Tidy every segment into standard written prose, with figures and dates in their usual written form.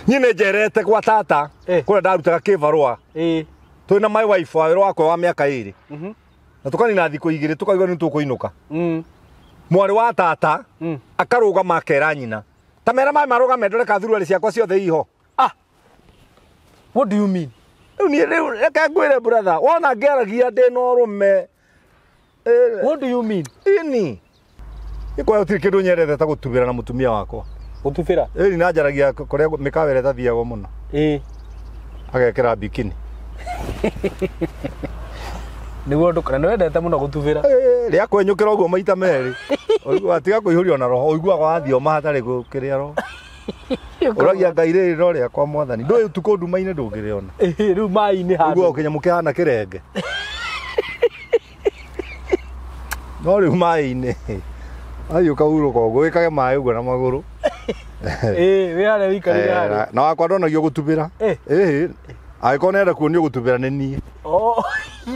Niĩ nĩ njerete gwa tata kũrĩa ndarutaga kĩbarũa. Twĩna my wife wa wĩra wakwa wa mĩaka 2. Na tũkanina thikũ 2 tũkaigua nĩ tũkũinũka. Mwarĩ wa tata akarũgama akera nyina. Ta mera maĩ marũgame ndore ka thuruarĩ ciakwa ciothe iho. Ah. What do you mean? Rĩu niĩ rĩu reke ngwĩre brother, wona ngĩaragia ndĩ na ũrũme. What do you mean? Ini. Ikwa gũtirĩ kĩndũ nyendete ta gũtubĩra na mũtumia wakwa. Gũtubĩra? Ĩni na njaragia kũrĩa mĩkawa ĩrĩa ĩtathiagwo mũno. Agekĩra bikini. Nĩguo ndũkana nĩ wendete mũno gũtubĩra. Rĩa kwenyũkĩra ũguo maita merĩ. Ũiguaga tiga kũihũrio na roho, ũiguaga wathioma hatarĩ gũkĩrĩa roho. Ũragia Ngai rĩrĩ no rĩakwa mwathani. Ndũĩ ũtukũ nduma-inĩ ndũngĩrĩona. Rĩu maĩ-inĩ handũ. Ũiguaga kĩnyamũ kĩhana kĩrenge. No rĩu maĩ-inĩ. Athiĩ ũkahurũka ũguo, wĩkage maĩ ũguo na magũrũ. Wĩ harĩa ũikarĩire harĩa. Na wakwa ndonagio gũtubĩra. Angĩkorwo nĩarenda kuonio gũtubĩra nĩ niĩ.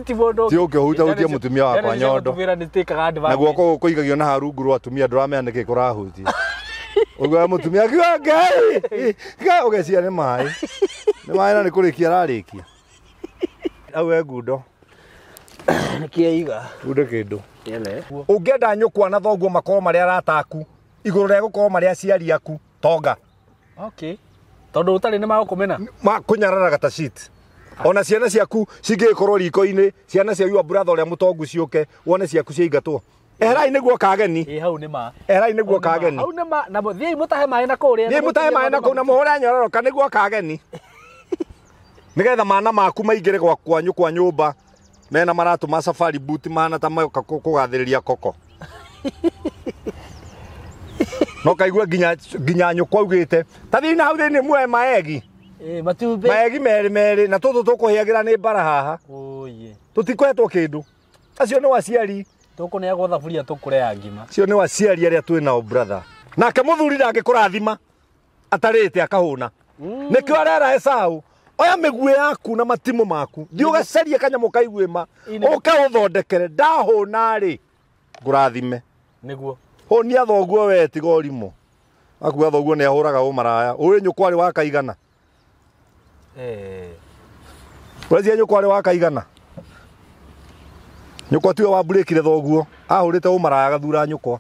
Ti mũndũ. Ti ũke ũhutahutie mũtumia wakwa nyondo. Gũtubĩra nĩ takeaga advantage. Na guoko gũkũ kũigagio na harungu rwa atumia ndũramenya nĩkĩ kũrahutia. Ũiguaga mũtumia akiuga Ngai, Ngai ũgeciria nĩ maĩ. Nĩ maĩ na nĩ kũrĩkia ararĩkia. Hau he ngundo. Nĩkĩ aiga? Ngunde kĩndũ. Ũngĩenda nyũkwa na thoguo makorwo marĩ arata aku, igũrũ rĩa gũkorwo marĩ aciari aku, tonga. Okay. Tondũ ũtarĩ nĩ magũkũmena? Makũnyararaga ta shit. Ona ciana ciaku cingĩgĩkorwo riko-inĩ, ciana cia your brother ũrĩa mũtongu ciũke, wone ciaku ciaingatwo. Eherai nĩguo kageni. Hau nĩ ma. Eherai nĩguo kageni. Hau nĩ ma, na thiĩi mũtahe maĩ na kũrĩa. Thiĩi mũtahe maĩ na kũu na mũhũre nyororoka nĩguo kageni. Nĩgetha mana maku maingĩre gwa kwanyu kwa nyũmba mena maratũ ma safari boot mahana ta moka kũgathĩrĩria koko. No kaigua nginya nyũkwa augĩte, ta thiĩi na hau thĩinĩ muoe maegi. Matumbĩ. Maegi merĩ merĩ na tũtũ tũkũhĩagĩra nĩ mbara haha. Tũtikũhetwo kĩndũ. Acio nĩ aciari. Tũkũneagwo thaburia tũkũre ya ngima. Acio nĩ aciari arĩa twĩ nao brother. Nake mũthuri ndangĩkũrathima atarĩte akahũna. Nĩkĩo arera Esau, oya mĩguĩ yaku na matimũ maku. Thiĩ ũgacarie kanyamũ kaiguĩma, ũke ũthondekere. Ndahũna rĩ, ngũrathime. Nĩguo. Hũnia thoguo we tiga ũrimũ. Akuga thoguo nĩ ahũraga ũmaraya. Ũĩ nyũkwa arĩ wa kaigana. Ũreciria nyũkwa arĩ wa kaigana. Nyũkwa tiwe wamburĩkire thoguo. Ahũrĩte ũmaraya agathura nyũkwa.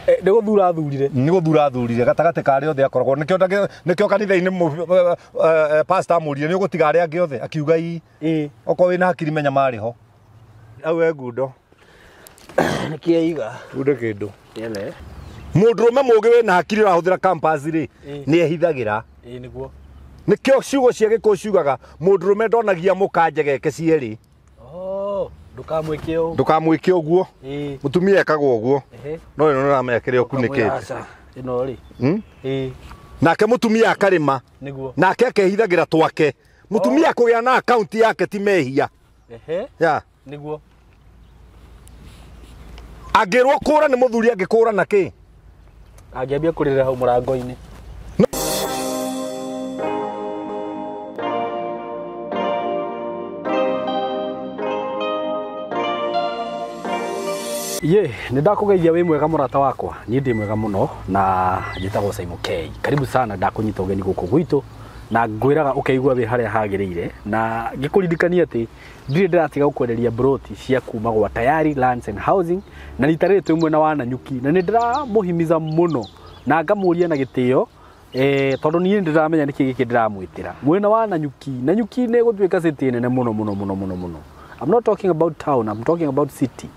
Nĩ gũthura athurire. Nĩ gũthura athurire gatagatĩ ka arĩa othe akoragwo. Nĩkĩo kanitha-inĩ pastor amũririe nĩ ũgũtiga arĩa angĩ othe akiuga ii. Okorwo wĩna hakiri menya marĩ ho. Hau he ngundo. Nĩkĩ aiga? Ngunde kĩndũ. Mũndũrũme mũũgĩ wĩna hakiri ũrahũthĩra campus rĩ, nĩ ehithagĩra. Nĩguo. Nĩkĩo ciugo cia Gĩkũyũ ciugaga mũndũrũme ndonagia mũka njegeke cierĩ. Ndũkamwĩke ũguo. Ndũkamwĩke ũguo. Mũtumia ekagwo ũguo. No ĩno nĩũramenya kĩrĩa ũkunĩkĩte. Ĩno rĩ. Nake mũtumia akarĩma. Nĩguo. Nake akehithagĩra twake. Mũtumia kũgĩa na akaunti yake ti mehia. Ya. Nĩguo. Angĩrwo kũra nĩ mũthuri angĩkũra na kĩ? Angĩambia kũrĩrĩra hau mũrango-inĩ. Ye, nĩ ndakũgeithia wĩ mwega mũrata wakwa. Niĩ ndĩ mwega mũno na njĩtagwo Simon K. Karibu sana ndakũnyita ũgeni gũkũ gwitũ na ngwĩraga ũkeigua wĩ harĩa hagĩrĩire na ngĩkũririkania atĩ ndirĩ ndĩratiga gũkwenderia broti cia kuma gwa Tayari Lands and Housing na rita rĩrĩ twĩ mwena wa Nanyuki na nĩ ndĩramũhimiza mũno na ngamũria na gĩtĩo tondũ niĩ ndĩramenya nĩkĩ gĩkĩ ndĩramwĩtĩra mwena wa Nanyuki. Nanyuki nĩ gũtuĩka city nene mũno mũno mũno mũno mũno. I'm not talking about town, I'm talking about city.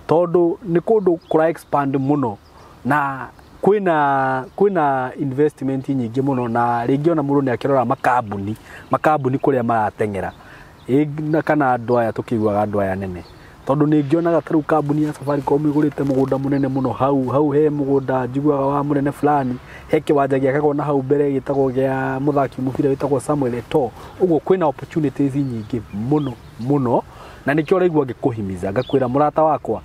Tondũ nĩ kũndũ kũra expand mũno na kwĩna investment nyingĩ mũno na rĩngĩ ona mũndũ nĩ akĩrora makambuni kũrĩa marateng'era na kana andũ aya tũkĩiguaga andũ aya nene tondũ nĩ ngĩonaga ta rĩu kambuni ya Safaricom ĩgũrĩte mũgũnda mũnene mũno hau he mũgũnda njiguaga wa mũnene fulani, he kĩwanja gĩakagwo na hau mbere gĩtagwo gĩa mũthaki mũbira wĩtagwo Samuel Eto'o. Ũguo kwĩna opportunities nyingĩ mũno mũno na nĩkĩo ũraigua ngĩkũhimiza ngakwĩra mũrata wakwa,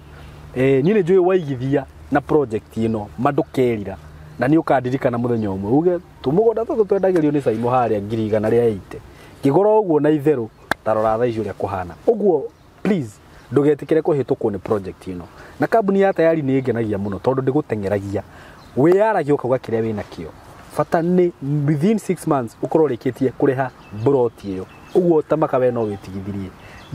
niĩ nĩ njũĩ waigithia na project ĩno ma ndũkerira na nĩ ũkandirikana mũthenya ũmwe uge tũmũgũnda tũtũ twendagĩrio nĩ Saimo harĩa 180,000 ngĩgũra ũguo na itherũ ta rora thaa ici ũrĩa kũhana. Ũguo please ndũgetĩkĩre kũhĩtũkwo nĩ project ĩno. Na kambuni ya Tayari nĩ ĩngenagia mũno tondũ ndĩgũteng'eragia. Wĩyaragia ũkauga kĩrĩa wĩnakĩo. Bata nĩ within 6 months ũkorwo ũrĩkĩtie kũrĩha mburoti ĩyo. Ũguo ta maka we no wĩtigithirie.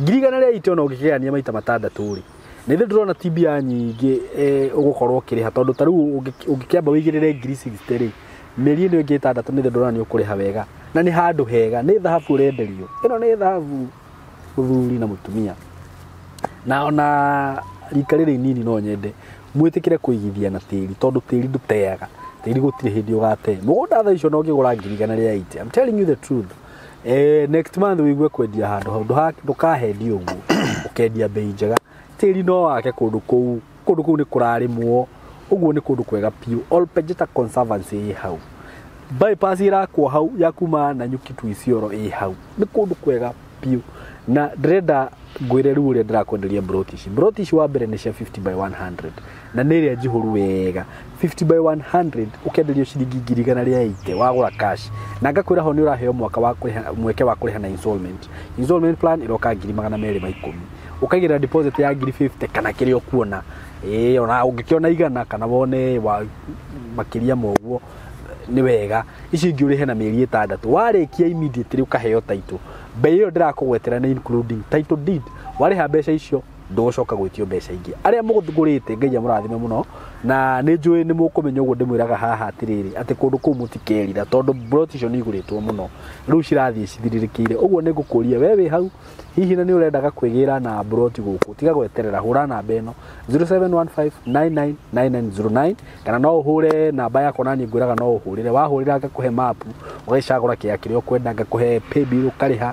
180,000 ona ũngĩkĩgayania maita matandatũ rĩ, nĩ thĩ ndĩrona ti mbia nyingĩ ũgũkorwo ũkĩrĩha, tondũ ta rĩu ũngĩkĩamba wĩigĩrĩre 60,000 rĩ, mĩeri ĩno ĩngĩ ĩtandatũ nĩ thĩ ndĩrona nĩ ũkũrĩha wega. Na nĩ handũ hega, nĩ thahabu ũrenderio. Ĩno nĩ thahabu mũthuri na mũtumia. Na ona rika rĩrĩ inini no nyende mwĩtĩkĩre kũigithia na tĩri, tondũ tĩri ndũteaga. Tĩri gũtirĩ hĩndĩ ũgate. Mũgũnda thaa icio no ũngĩgũra 180,000. I'm telling you the truth. Next month wĩigue kwendia handũ hau, ndũkahendio ũguo, ũkendia bei njega. Tĩri no wake kũndũ kũu, kũndũ kũu nĩ kũrarĩmwo, ũguo nĩ kũndũ kwega biũ. Olpejeta Conservancy ĩ hau. Bypass ĩrakwo hau ya kuma Nanyuki to Isiolo ĩ hau. Nĩ kũndũ kwega biũ. Na ndĩrenda ngwĩre rĩu ũrĩa ndĩrakwenderia mburoti ici. Mburoti ici wa mbere nĩ cia 50 by 100 na nĩ ĩrĩa njihũru wega. 50 by 100 ũkenderio ciringi 180,000 wagũra cash. Na ngakwĩra ho nĩ ũraheo mwaka wa kũrĩha, mweke wa kũrĩha na installment. Installment plan ĩroka 210,000. Ũkaigĩrĩra deposit ya 50,000 kana kĩrĩa ũkuona. Ona ũngĩkĩona 100 kana wone wa makĩria ma ũguo nĩ wega. Ici ingĩ ũrĩhe na mĩeri ĩtandatũ. Warĩkia immediately ũkaheo title. Bei ĩyo ndĩrakũgwetera nĩ including title deed. Warĩha mbeca icio ndũgũcoka gwĩtio mbeca ingĩ. Arĩa mũgũrĩte Ngai amũrathime mũno, na nĩ njũĩ nĩ mũkũmenya ũguo ndĩmwĩraga haha atĩrĩrĩ, atĩ kũndũ kũu mũtikerira, tondũ mburoti icio nĩ igũrĩtwo mũno, rĩu cirathiĩ cithirĩrĩkĩire. Ũguo nĩ ngũkũria we wĩ hau hihi na nĩ ũrendaga kwĩgĩra na mburoti gũkũ, tiga gweterera, hũra namba ĩno 0715999909 kana no ũhũre namba yakwa, na niĩ ngwĩraga no ũhũrĩre. Wahũrĩra ngakũhe mapu, ũgagĩcagũra kĩea kĩrĩa ũkwenda, ngakũhe paybill ũkarĩha,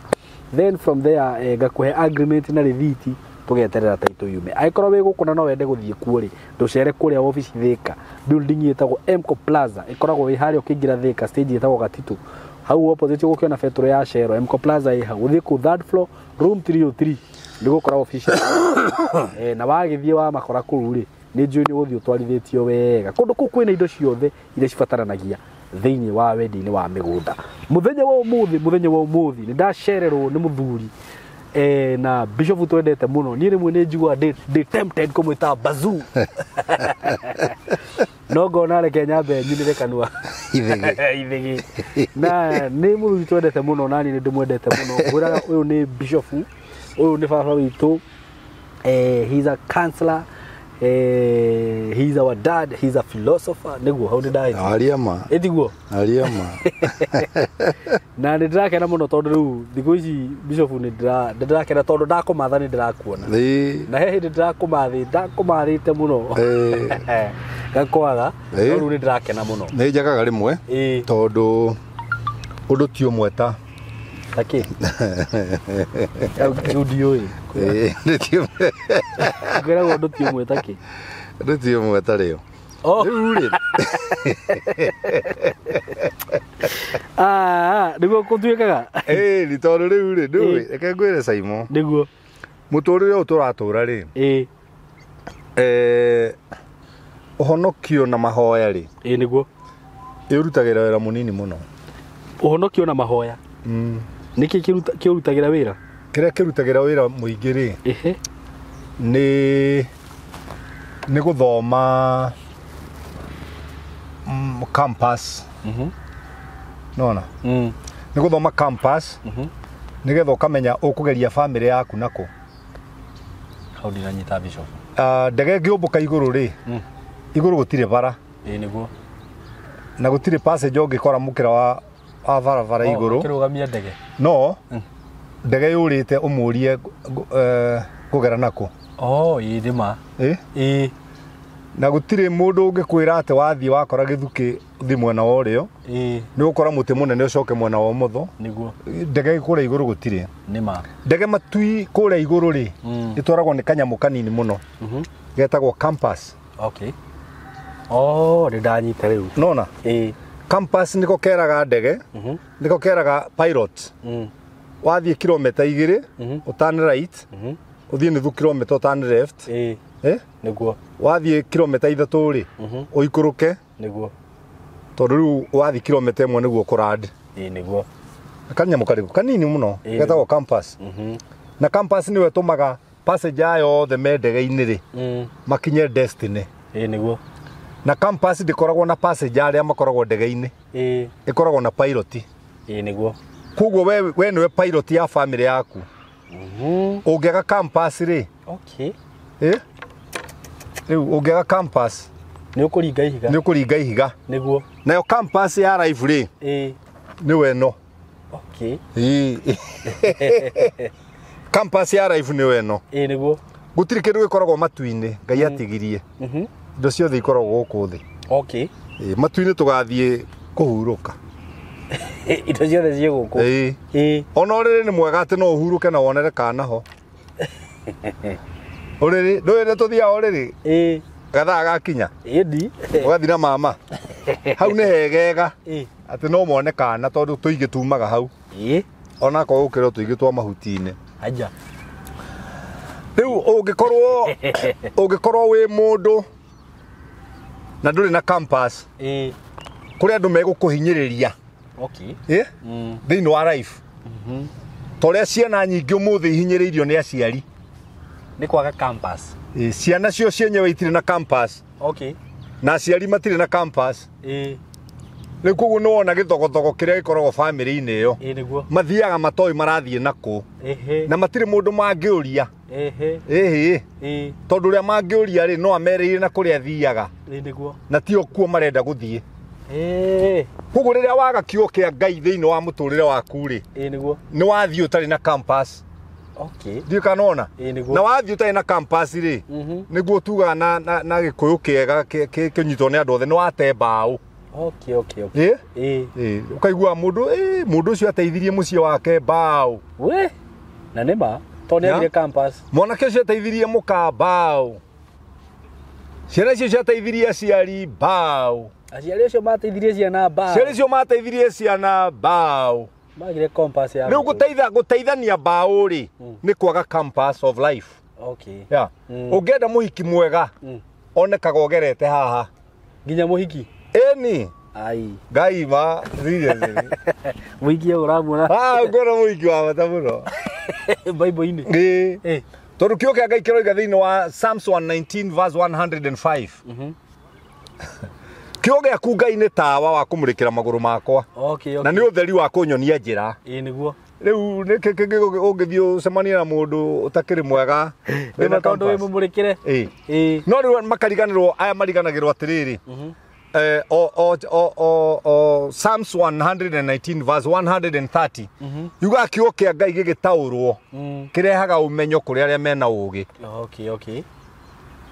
then from there ngakũhe agreement na rĩthiti, tũgeterera title yume. Angĩkorwo wĩ gũkũ na no wende gũthiĩ kuo rĩ, ndũcere kũrĩa obici Thika, building ĩtagwo Mco Plaza, ĩkoragwo ĩ harĩa ũkĩingĩra Thika, stage ĩtagwo Gatitu, hau opposite ũgũkĩona betũrũ ya Shell, Mco Plaza ĩ hau. Ũthiĩ kũu third floor room 303 nĩgũkora obici. Na wagĩthiĩ wamakora kũu rĩ, nĩ njũĩ nĩ ũgũthiĩ ũtwarithĩtio wega. Kũndũ kũu kwĩna indo ciothe iria cibataranagia thĩinĩ wa wendia-inĩ wa mĩgũnda. Mũthenya wa ũmũthĩ, mũthenya wa ũmũthĩ nĩ ndacererwo nĩ mũthuri na bishop twendete mũno. Niĩ rĩmwe nĩ njiguaga ndĩ tempted kũmwĩta bazoo. No ngona reke nyambe nyunĩre kanua. Ithigi. Na nĩ mũthuri twendete mũno, na niĩ nĩ ndĩmwendete mũno. Ngwĩraga ũyũ nĩ bishop, ũyũ nĩ baba witũ. He's a counselor. He's our dad, he's a philosopher. Nĩguo hau nĩ ndahĩtia. Aria ma. Ĩtiguo? Aria ma. Na nĩ ndĩrakena mũno tondũ rĩu thikũ ici bishop nĩ ndĩrakena tondũ ndakũmatha nĩ ndĩrakuona. Na he hĩndĩ ndakũmathĩte mũno. Ngakwaga, no rĩu nĩ ndĩrakena mũno. Nĩ njagaga rĩmwe tondũ ũndũ ti ũmwe ta Takĩ? Kĩu ndiũĩ. Ngwĩragwo ũndũ ti ũmwe takĩ? Ũndũ ti ũmwe ta rĩo. Rĩu rĩ. Nĩguo gũtuĩkaga? Nĩ tondũ rĩu rĩ, ndũĩ, reke ngwĩre Simon. Nĩguo. Mũtũrĩre ũyũ tũratũra rĩ. Ũhonokio na mahoya rĩ. Nĩguo. Ĩrutagĩra wĩra mũnini mũno. Ũhonokio na mahoya. Nĩkĩ kĩrutagĩra wĩra? Kĩrĩa kĩrutagĩra wĩra mũingĩ rĩ, nĩ gũthoma campus. Nona? Nĩ gũthoma campus, nĩgetha ũkamenya ũkũgeria famĩlĩ yaku nakũ. Hau ndinanyita bishop. Ndege ĩngĩũmbũka igũrũ rĩ, igũrũ gũtirĩ bara. Nĩguo. Na gũtirĩ passage ũngĩkora mũkĩra wa barabara igũrũ. Kĩrũgamia ndege. No, ndege yũrĩte ũmũrie kũgera nakũ. Ĩĩ nĩ ma. Na gũtirĩ mũndũ ũngĩkwĩra atĩ wathiĩ wakora gĩthukĩ ũthiĩ mwena wa ũrĩo. Nĩ ũgũkora mũtĩ mũnene ũcoke mwena wa ũmotho. Nĩguo. Ndege kũrĩa igũrũ gũtirĩ. Nĩ ma. Ndege matui kũrĩa igũrũ rĩ, ĩtwaragwo nĩ kanyamũ kanini mũno. Getagwo compass. Okay. Nĩ ndanyita rĩu. Nona? Compass nĩko keraga ndege, nĩko keraga pilot. Wathiĩ kilomita 2, ũtane right, ũthiĩ nuthu kilomita ũtane left. Nĩguo. Wathiĩ kilomita 3 rĩ, ũikũrũke. Nĩguo. Tondũ rĩu wathiĩ kilomita 1 nĩguo kũrand. Nĩguo. Kanyamũ karĩkũ kanini mũno, getagwo compass. Na compass nĩyo ĩtũmaga passenger yothe me ndege-inĩ rĩ, makinye destiny. Nĩguo. Na compass ndĩkoragwo na passenger arĩa makoragwo ndege-inĩ. Ĩkoragwo na pilot. Nĩguo. Koguo we nĩwe pilot ya family yaku. Ũngĩaga compass rĩ. Okay. Rĩu ũngĩaga compass nĩ ũkũringa ihiga. Nĩ ũkũringa ihiga. Nĩguo. Nayo compass ya life rĩ. Nĩwe ĩno. Okay. Compass ya life nĩwe ĩno. Nĩguo. Gũtirĩ kĩndũ gĩkoragwo matu-inĩ Ngai atigirie. Indo ciothe ikoragwo gũkũ thĩ. Okay. Matu-inĩ tũgathiĩ kũhurũka. Indo ciothe ciĩ gũkũ. Ona ũrĩrĩ nĩ mwega atĩ no ũhurũke na wonere kana ho. Ũrĩrĩ ndũĩ tũthiaga ũrĩrĩ. Gathaa gakinya. Ĩndi. Ũgathiĩ na mama. Hau nĩ hegega. Atĩ no mone kana tondũ tũingĩ tumaga hau. Ona akorwo gũkĩrwo tũingĩ twa mahuti-inĩ. Aja. Rĩu ũngĩkorwo wĩ mũndũ na ndũrĩ na compass. Kũrĩ andũ megũkũhinyĩrĩria. Okay. Thĩinĩ wa life. Ta ũrĩa ciana nyingĩ ũmũthĩ ihinyĩrĩirio nĩ aciari. Nĩ kwaga compass. Ciana cio cienyewe itirĩ na compass. Okay. Na aciari matirĩ na compass. Rĩu koguo nĩ wona gĩthogothogo kĩrĩa gĩkoragwo family-inĩ ĩyo. Nĩguo. Mathiaga matoĩ marathiĩ nakũ. Na matirĩ mũndũ mangĩũria. Tondũ ũrĩa mangĩũria rĩ no amerĩire na kũrĩa athiaga. Nĩguo. Na tio kuo marenda gũthiĩ. Koguo rĩrĩa waga kiugo kĩa Ngai thĩinĩ wa mũtũrĩre waku rĩ. Nĩguo. Nĩ wathiĩ ũtarĩ na compass. Okay. Ndiũĩ kana wona? Nĩguo. Na wathiĩ ũtarĩ na compass rĩ. Nĩguo tugaga na Gĩkũyũ kĩega kĩnyitwo nĩ andũ othe nĩ wate mbaũ. Okay, okay, okay. Ũkaigua mũndũ mũndũ ũcio ateithirie mũciĩ wake mbaũ. We. Na nĩ ma tondũ nĩagire compass. Mwanake ũcio ateithirie mũka mbaũ. Ciana icio ciateithirie aciari mbaũ. Aciari acio mateithirie ciana mbaũ. Ciana icio mateithirie ciana mbaũ. Magire compass ya. Rĩu gũteithania mbaũ rĩ nĩ kwaga compass of life. Okay. Yeah. Ũngĩenda mũhiki mwega onekaga ũgerete haha. Nginya mũhiki. Ĩni. Ai. Ngai ma seriously. Mũhiki ũramuona. Ngona mũhiki wa bata mũno. Bible-inĩ. Tondũ kiugo kĩa Ngai kĩroiga thĩinĩ wa Psalms 119 verse 105. Kiugo gĩaku Ngai nĩ tawa wa kũmũrĩkĩra magũrũ makwa. Okay, okay. Na nĩ ũtheri wa kũnyonia njĩra. Nĩguo. Rĩu nĩkĩ kĩngĩ ũngĩthiĩ ũcemanie na mũndũ ũtakĩrĩ mwega wĩna tondũ wĩ mũmũrĩkĩre. No rĩu makariganĩrwo aya mariganagĩrwo atĩrĩrĩ. Psalms 119 verse 130. Yugaga kiugo kĩa Ngai gĩgĩtaũrwo kĩrehaga ũmenyo kũrĩ arĩa mena ũũgĩ. Okay, okay.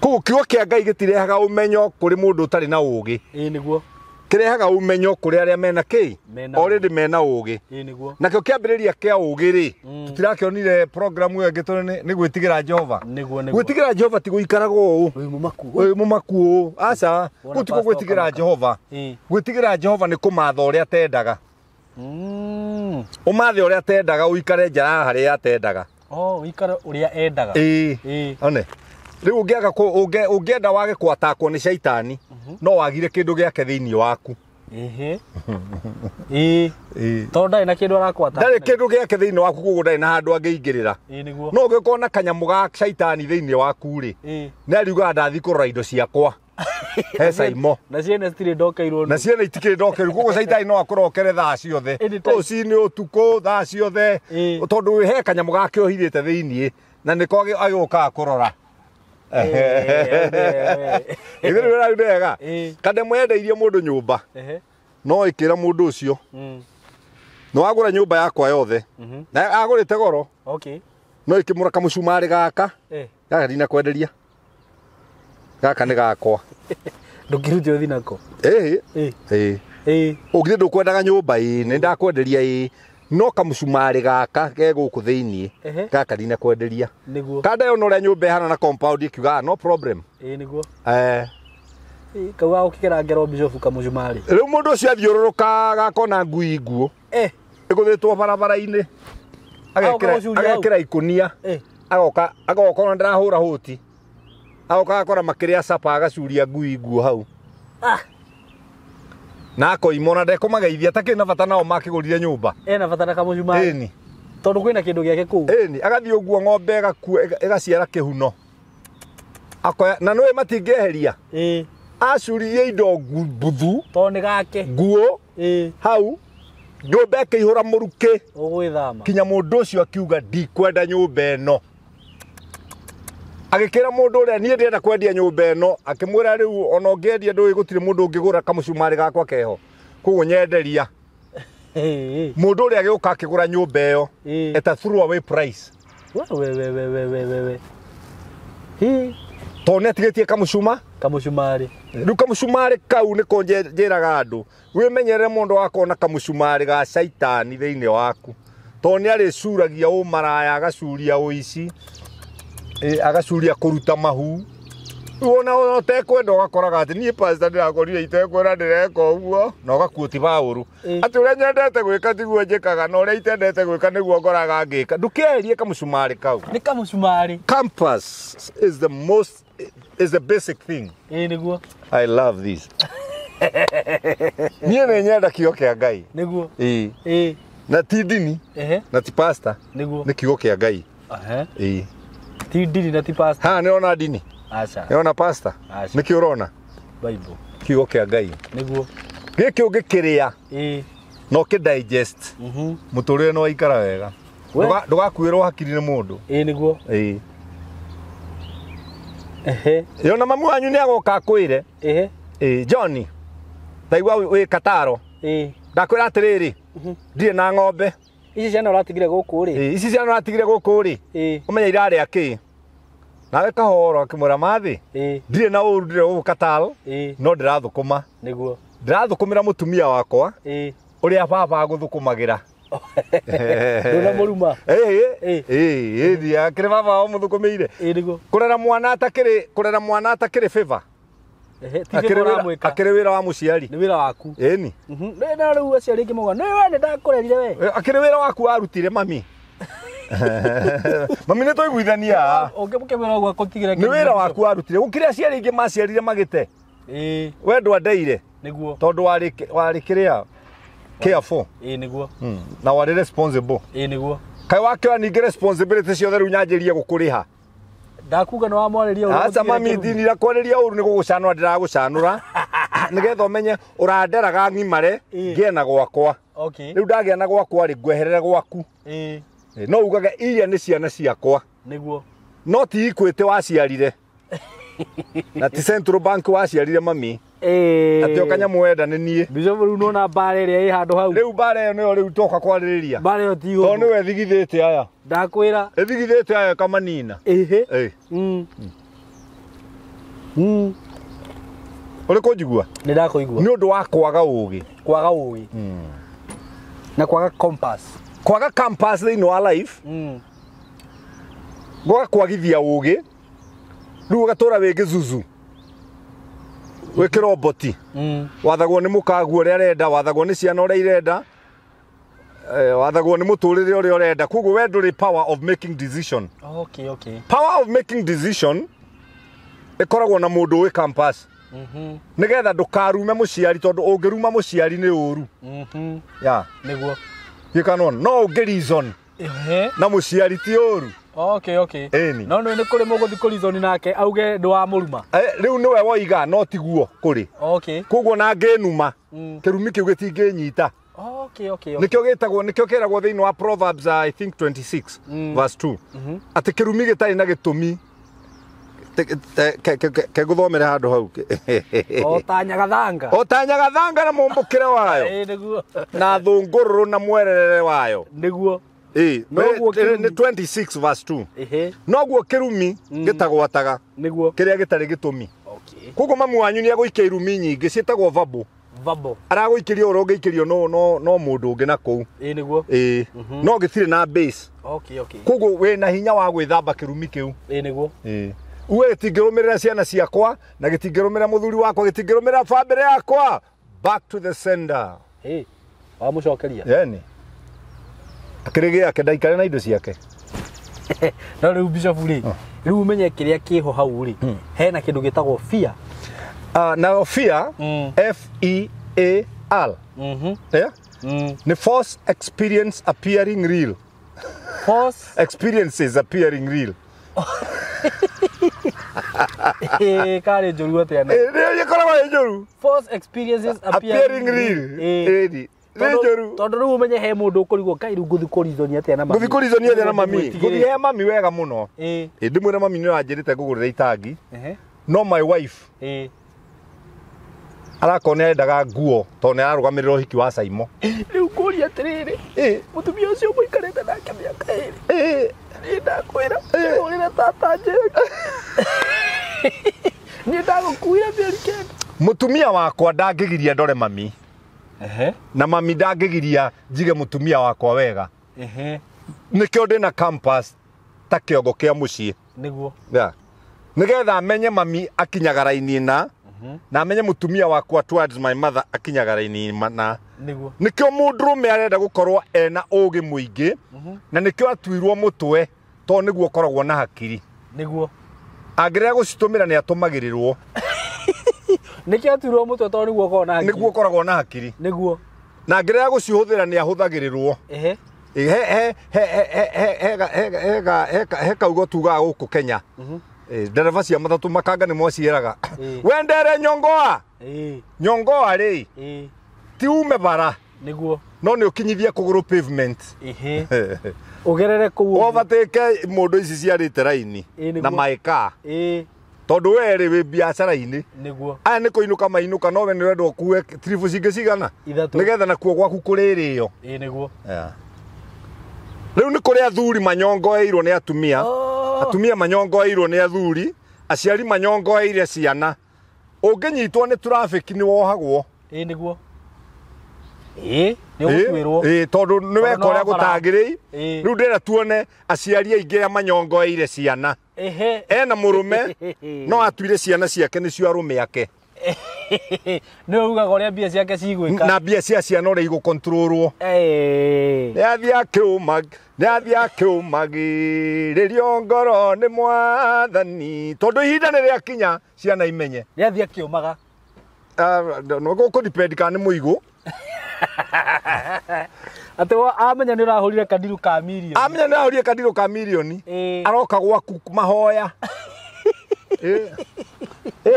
Koguo kiugo kĩa Ngai gĩtirehaga ũmenyo kũrĩ mũndũ ũtarĩ na ũũgĩ. Nĩguo. Kĩrehaga ũmenyo kũrĩ arĩa mena kĩ? Already mena ũũgĩ. Nĩguo. Nakĩo kĩambĩrĩria kĩa ũũgĩ rĩ, tũtirakĩonire program ĩyo ĩngĩ tondũ nĩ gwĩtigĩra Jehova. Nĩguo, nĩguo. Gwĩtigĩra Jehova ti gũikaraga ũũ. Wĩ mũmaku. Wĩ mũmaku ũũ. Aca, kũu tikuo gwĩtigĩra Jehova. Gwĩtigĩra Jehova nĩ kũmatha ũrĩa atendaga. Ũmathe ũrĩa atendaga ũikare nja ya harĩa atendaga. Ũikare ũrĩa endaga. One. Rĩu ũngĩaga ũngĩenda wage kwatakwo nĩ caitani no wagire kĩndũ gĩake thĩinĩ waku. Tondũ ndarĩ na kĩndũ arakwata. Ndarĩ kĩndũ gĩake thĩinĩ waku koguo ndarĩ na handũ angĩingĩrĩra. Nĩguo. No ũngĩkorwo na kanyamũ ga caitani thĩinĩ waku rĩ, nĩ ariugaga ndathiĩ kũrora indo ciakwa. He Saimo. Na ciene citirĩ ndokeirwo. Na ciene itikĩrĩ ndokeirwo koguo caitani no akũrokere thaa ciothe. Rũcinĩ ũtukũ thaa ciothe tondũ he kanyamũ gake ũhithĩte thĩinĩ na nĩko agĩũkaga kũrora. Ithuĩ rĩu wega. Kandemwe yendeirie mũndũ nyũmba. No ĩkĩra mũndũ ũcio. Nĩ wagũra nyũmba yakwa yothe. Na agũrĩte goro. Okay. No ĩkĩmũra kamũcumarĩ gaka. Gaka ndinakwenderia. Gaka nĩ gakwa. Ndũngĩrute ũthiĩ nako. Ũngĩthiĩ ndũkwendaga nyũmba nĩ ndakwenderia no kamũcumarĩ gaka ke gũkũ thĩinĩ gaka ndinakwenderia. Nĩguo. Kanda yona ũrĩa nyũmba ĩhana na compound ĩkiuga no problem. Nĩguo. Kau gagũkĩgera ngero bishop kamũcumarĩ. Rĩu mũndũ ũcio athiũrũrũka gakona ngui nguũ. Ĩgũthĩtwo barabara-inĩ. Agekĩra ikũnia. Agoka agoka ona ndĩrahũra hũti. Agoka agakora makĩrĩa capa agacuria ngui nguũ hau. Na akoima ona ndekũmageithia atakĩrĩ na bata nao makĩgũrire nyũmba. Ena bata na kamũcumarĩ. Ĩni. Tondũ kwĩna kĩndũ gĩake kũu. Ĩni, agathiĩ ũguo ng'ombe ĩgaciara kĩhuno. Akoya na nĩũĩ matingĩeheria. Acuririe indo mbuthu to nĩ gake nguo hau nyũmba ĩkĩihũra mũrukĩ ũgwĩthama kinya mũndũ ũcio akiuga ndikwenda nyũmba ĩno. Agĩkĩra mũndũ ũrĩa niĩ ndĩrenda kwendia nyũmba ĩno, akĩmwĩra rĩu ona ũngĩendia ndũĩ gũtirĩ mũndũ ũngĩgũra kamũcumarĩ gakwa keho, koguo nyenderia. Mũndũ ũrĩa agĩũka akĩgũra nyũmba ĩyo at a throw away price. We tondũ nĩatigĩtie kamũcumarĩ. Rĩu kamũcumarĩ kau nĩko njĩraga andũ wĩmenyerere mũndũ wakona kamũcumarĩ ga caitani thĩinĩ waku, tondũ nĩarĩcuragia ũmaraya, agacuria ũici, agacuria kũruta mahu. Wona ũtekwenda ũgakoraga atĩ niĩ pastor ndĩrakorire itekwenda ndĩreka ũguo, na ũgakuo ti Paũlũ atĩ ũrĩa nyendete gwĩka tiguo njĩkaga na ũrĩa itendete gwĩka nĩguo ngoraga ngĩka. Ndũkerie kamũcumarĩ kau. Nĩ kamũcumarĩ. Compass is the most is the basic thing. Nĩguo. I love this. Niĩ nĩ nyenda kiugo kĩa Ngai. Nĩguo. Na ti ndini na ti pastor. Nĩguo. Nĩ kiugo kĩa Ngai. Ti ndini na ti pastor. Ha, nĩ ũrona ndini? Aca. Nĩ ũrona pastor? Aca. Nĩkĩ ũrona? Bible. Kiugo kĩa Ngai. Nĩguo. Gĩkĩ ũngĩkĩrĩa na ũkĩ digest mũtũrĩre nĩ waikara wega. Ndũgakuĩrwo hakiri nĩ mũndũ. Nĩguo. Yona mamu wanyu nĩ agoka akwĩre. Johnny, ndaigua wĩ Kataro. Ndakwĩra atĩrĩrĩ, ndirĩ na ng'ombe. Ici ciana ũratigire gũkũ rĩ. Ici ciana ũratigire gũkũ rĩ. Ũmenye irarĩa kĩ. Nawe kahoro akĩmwĩra mathĩ. Ndirĩ na ũru, ndirĩ gũkũ Kataro, no ndĩrathũkũma. Nĩguo. Ndĩrathũkũmĩra mũtumia wakwa ũrĩa baba agũthũkũmagĩra. Ndũnamũruma. Akĩrĩ baba wao mũthũkũmĩire. Nĩguo. Kũrera mwana atakĩrĩ, kũrera mwana atakĩrĩ favor. Akĩrĩ wĩra wa mũciari. Nĩ wĩra waku. Ĩni. Na rĩu aciari aingĩ mauga, nĩ we nĩ ndakũrerire we. Akĩrĩ wĩra waku warutire mami. Mami nĩ twaiguithania. Ũngĩmũkĩmwĩra ũguo akũtigĩre. Nĩ wĩra waku warutire. Gũkĩrĩ aciari aingĩ maciarire magĩte. We ndwandeire. Nĩguo. Tondũ warĩ kĩrĩa careful. Nĩguo. Na warĩ responsible. Nĩguo. Kaĩ wakĩoya ningĩ responsibility ciothe rĩu nyanjĩrie gũkũrĩha. Ndakuga nĩ wamwarĩria ũru. Aca mami, ndinira kwarĩria ũru nĩ gũgũcanũra ndĩragũcanũra. Nĩgetha ũmenye ũranderaga ng'imare ngĩe na gwakwa. Rĩu ndagĩa na gwakwa rĩ, ngweherere gwaku. No ugage iria nĩ ciana ciakwa. Nĩguo. No ti Equity waciarire. Na ti Central Bank waciarire mami. Atĩ o kanyamũ wenda nĩ niĩ. Bishop rĩu nĩwona mbara ĩrĩa ĩ handũ hau. Rĩu mbara ĩyo nĩyo rĩu twoka kwarĩrĩria. Mbara ĩyo ti ũndũ. Tondũ nĩwe ĩthigithĩte aya. Ndakwĩra. Ĩthigithĩte aya ĩkamanina. Ũrĩ kũnjigua? Nĩ ndakũigua. Nĩ ũndũ wa kwaga ũgĩ. Kwaga ũgĩ. Na kwaga compass. Kwaga compass thĩinĩ wa life. Gũgakwagithia ũgĩ. Rĩu ũgatũra wĩ gĩcucu. Wĩ kĩroboti. Wathagwo nĩ mũkaguo ũrĩa arenda, wathagwo nĩ ciana ũrĩa irenda, wathagwo nĩ mũtũrĩre ũrĩa ũrenda. Koguo we ndũrĩ power of making decision. Okay. Power of making decision ĩkoragwo na mũndũ wĩ campus. Nĩgetha ndũkarume mũciari, tondũ ũngĩruma mũciari nĩ ũru. Ya. Nĩguo. Gĩkanona no ũngĩ reason na mũciari ti ũru. Okay. No nĩ kũrĩ mũgũthi kũ reason nake auge ndwamũruma. Rĩu nĩwe woiga no tiguo kũrĩ. Koguo na ngĩnuma kĩrumi kĩu gĩtingĩnyita. Okay. Nĩkĩo gĩtagwo, nĩkĩo kĩragwo thĩinĩ wa Proverbs I think 26 verse 2. Atĩ kĩrumi gĩtarĩ na gĩtũmi kegũthomere handũ hau. O ta nyagathanga. O ta nyagathanga na mũmbũkĩre wayo. Nĩguo. Na thũngũrũrũ na mwerere wayo. Nĩguo. Nĩ 26 verse 2. Noguo kĩrumi gĩtagwataga. Nĩguo. Kĩrĩa gĩtarĩ gĩtũmi. Koguo mamu wanyu nĩ agũikia irumi nyingĩ ciĩtagwo verbal. Verbal. Aragũikĩria ũrĩa ũngĩikĩrio no mũndũ ũngĩ na kũu. Nĩguo. No gĩtirĩ na base. Okay. Koguo wĩna hinya wa gwĩthamba kĩrumi kĩu. Nĩguo. Uwe gĩtingĩrũmĩrĩra ciana ciakwa na gĩtingĩrũmĩrĩra mũthuri wakwa, gĩtingĩrũmĩrĩra bamĩrĩ yakwa. Back to the sender. Wamũcokeria. Yani. Akĩrĩ gĩake ndaikare na indo ciake. No rĩu Bishop rĩ, rĩu ũmenye kĩrĩa kĩho hau rĩ, hena kĩndũ gĩtagwo fear. Now fear, F E A R. Yeah? Nĩ false experience appearing real. False experiences appearing real. Karĩ njũru atĩa na Nĩ ĩkoragwo ĩ njũru. False experiences appearing real. Ĩni. Nĩ njũru. Tondũ rĩu ũmenye he mũndũ ũkũrigwo kai rĩu ngũthi kũrizoni atĩa na mami. Ngũthi kũrizoni atĩa na mami. Ngũthi he mami wega mũno. Ndĩmwĩre mami nĩ ũranjĩrĩte ngũgũrĩre itangi. No my wife. Arakorwo nĩ arendaga nguo tondũ nĩ ararũgamĩrĩra ũhiki wa Saimo. Rĩu ngũria atĩrĩrĩ, mũtumia ũcio mũikarĩte nake mĩaka ĩrĩ. Niĩ ndakwĩra ngũrĩre tata njĩra. Niĩ ndagũkuire mĩeri 9. Mũtumia wakwa ndangĩgiria ndore mami. Na mami ndangĩgiria njige mũtumia wakwa wega. Nĩkĩo ndĩna campus ta kĩongo kĩa mũciĩ. Nĩguo. Nĩgetha amenye mami akinyaga raini na na amenye mũtumia wakwa towards my mother akinyaga raini na. Nĩguo. Nĩkĩo mũndũrũme arenda gũkorwo ena ũgĩ mũingĩ na nĩkĩo atuirwo mũtwe tondũ nĩguo ũkoragwo na hakiri. Nĩguo. Angĩrega gũcitũmĩra nĩ atũmagĩrĩrwo. Nĩkĩo atuirwo mũtwe tondũ nĩguo ũkoragwo na hakiri. Nĩguo ũkoragwo na hakiri. Nĩguo. Na angĩrega gũcihũthĩra nĩ ahũthagĩrĩrwo. He kaugo tugaga gũkũ Kenya. Ndereba cia matatũ makanga nĩ mwaciĩraga. Wendere nyongoa. Nyongoa rĩ. Ti ume bara. Nĩguo. No nĩ ũkinyithie kũgũrũ pavement. Ũgerere kũu. Overtake mũndũ ici ciarĩte raini na maĩka. Tondũ we rĩ wĩ biacara-inĩ. Nĩguo. Aya nĩ kũinũka mainũka no we nĩ ũrendwo ũkue tribũ cingĩ cigana. Ithatũ. Nĩgetha nakuo gwaku kũrĩrĩo. Nĩguo. Rĩu nĩ kũrĩ athuri manyongoeirwo nĩ atumia. Atumia manyongoeirwo nĩ athuri, aciari manyongoeire ciana. Ũngĩnyitwo nĩ traffic nĩ wohagwo. Nĩguo. Nĩ ũgũtuĩrwo. Tondũ nĩ weka ũrĩa gũtagĩrĩire. Rĩu ndĩrenda tuone aciari aingĩ arĩa manyongoeire ciana. Ena mũrũme no atuire ciana ciake nĩcio arũme ake. Nĩwe ugaga ũrĩa mbia ciake cigwĩka. Na mbia cia ciana ũrĩa igũkontrolwo. Nĩ athiĩ akĩũmagĩrĩrio ngoro nĩ mwathani. Tondũ ihinda nĩ rĩakinya ciana imenye. Nĩ athiĩ akĩũmaga. No gũkũ kana nĩ mũigũ. Atĩ amenya nĩ ũrahũrire kandiru ka mirioni. Amenya nĩ ũrahũrire kandiru ka mirioni. Aroka gwaku mahoya.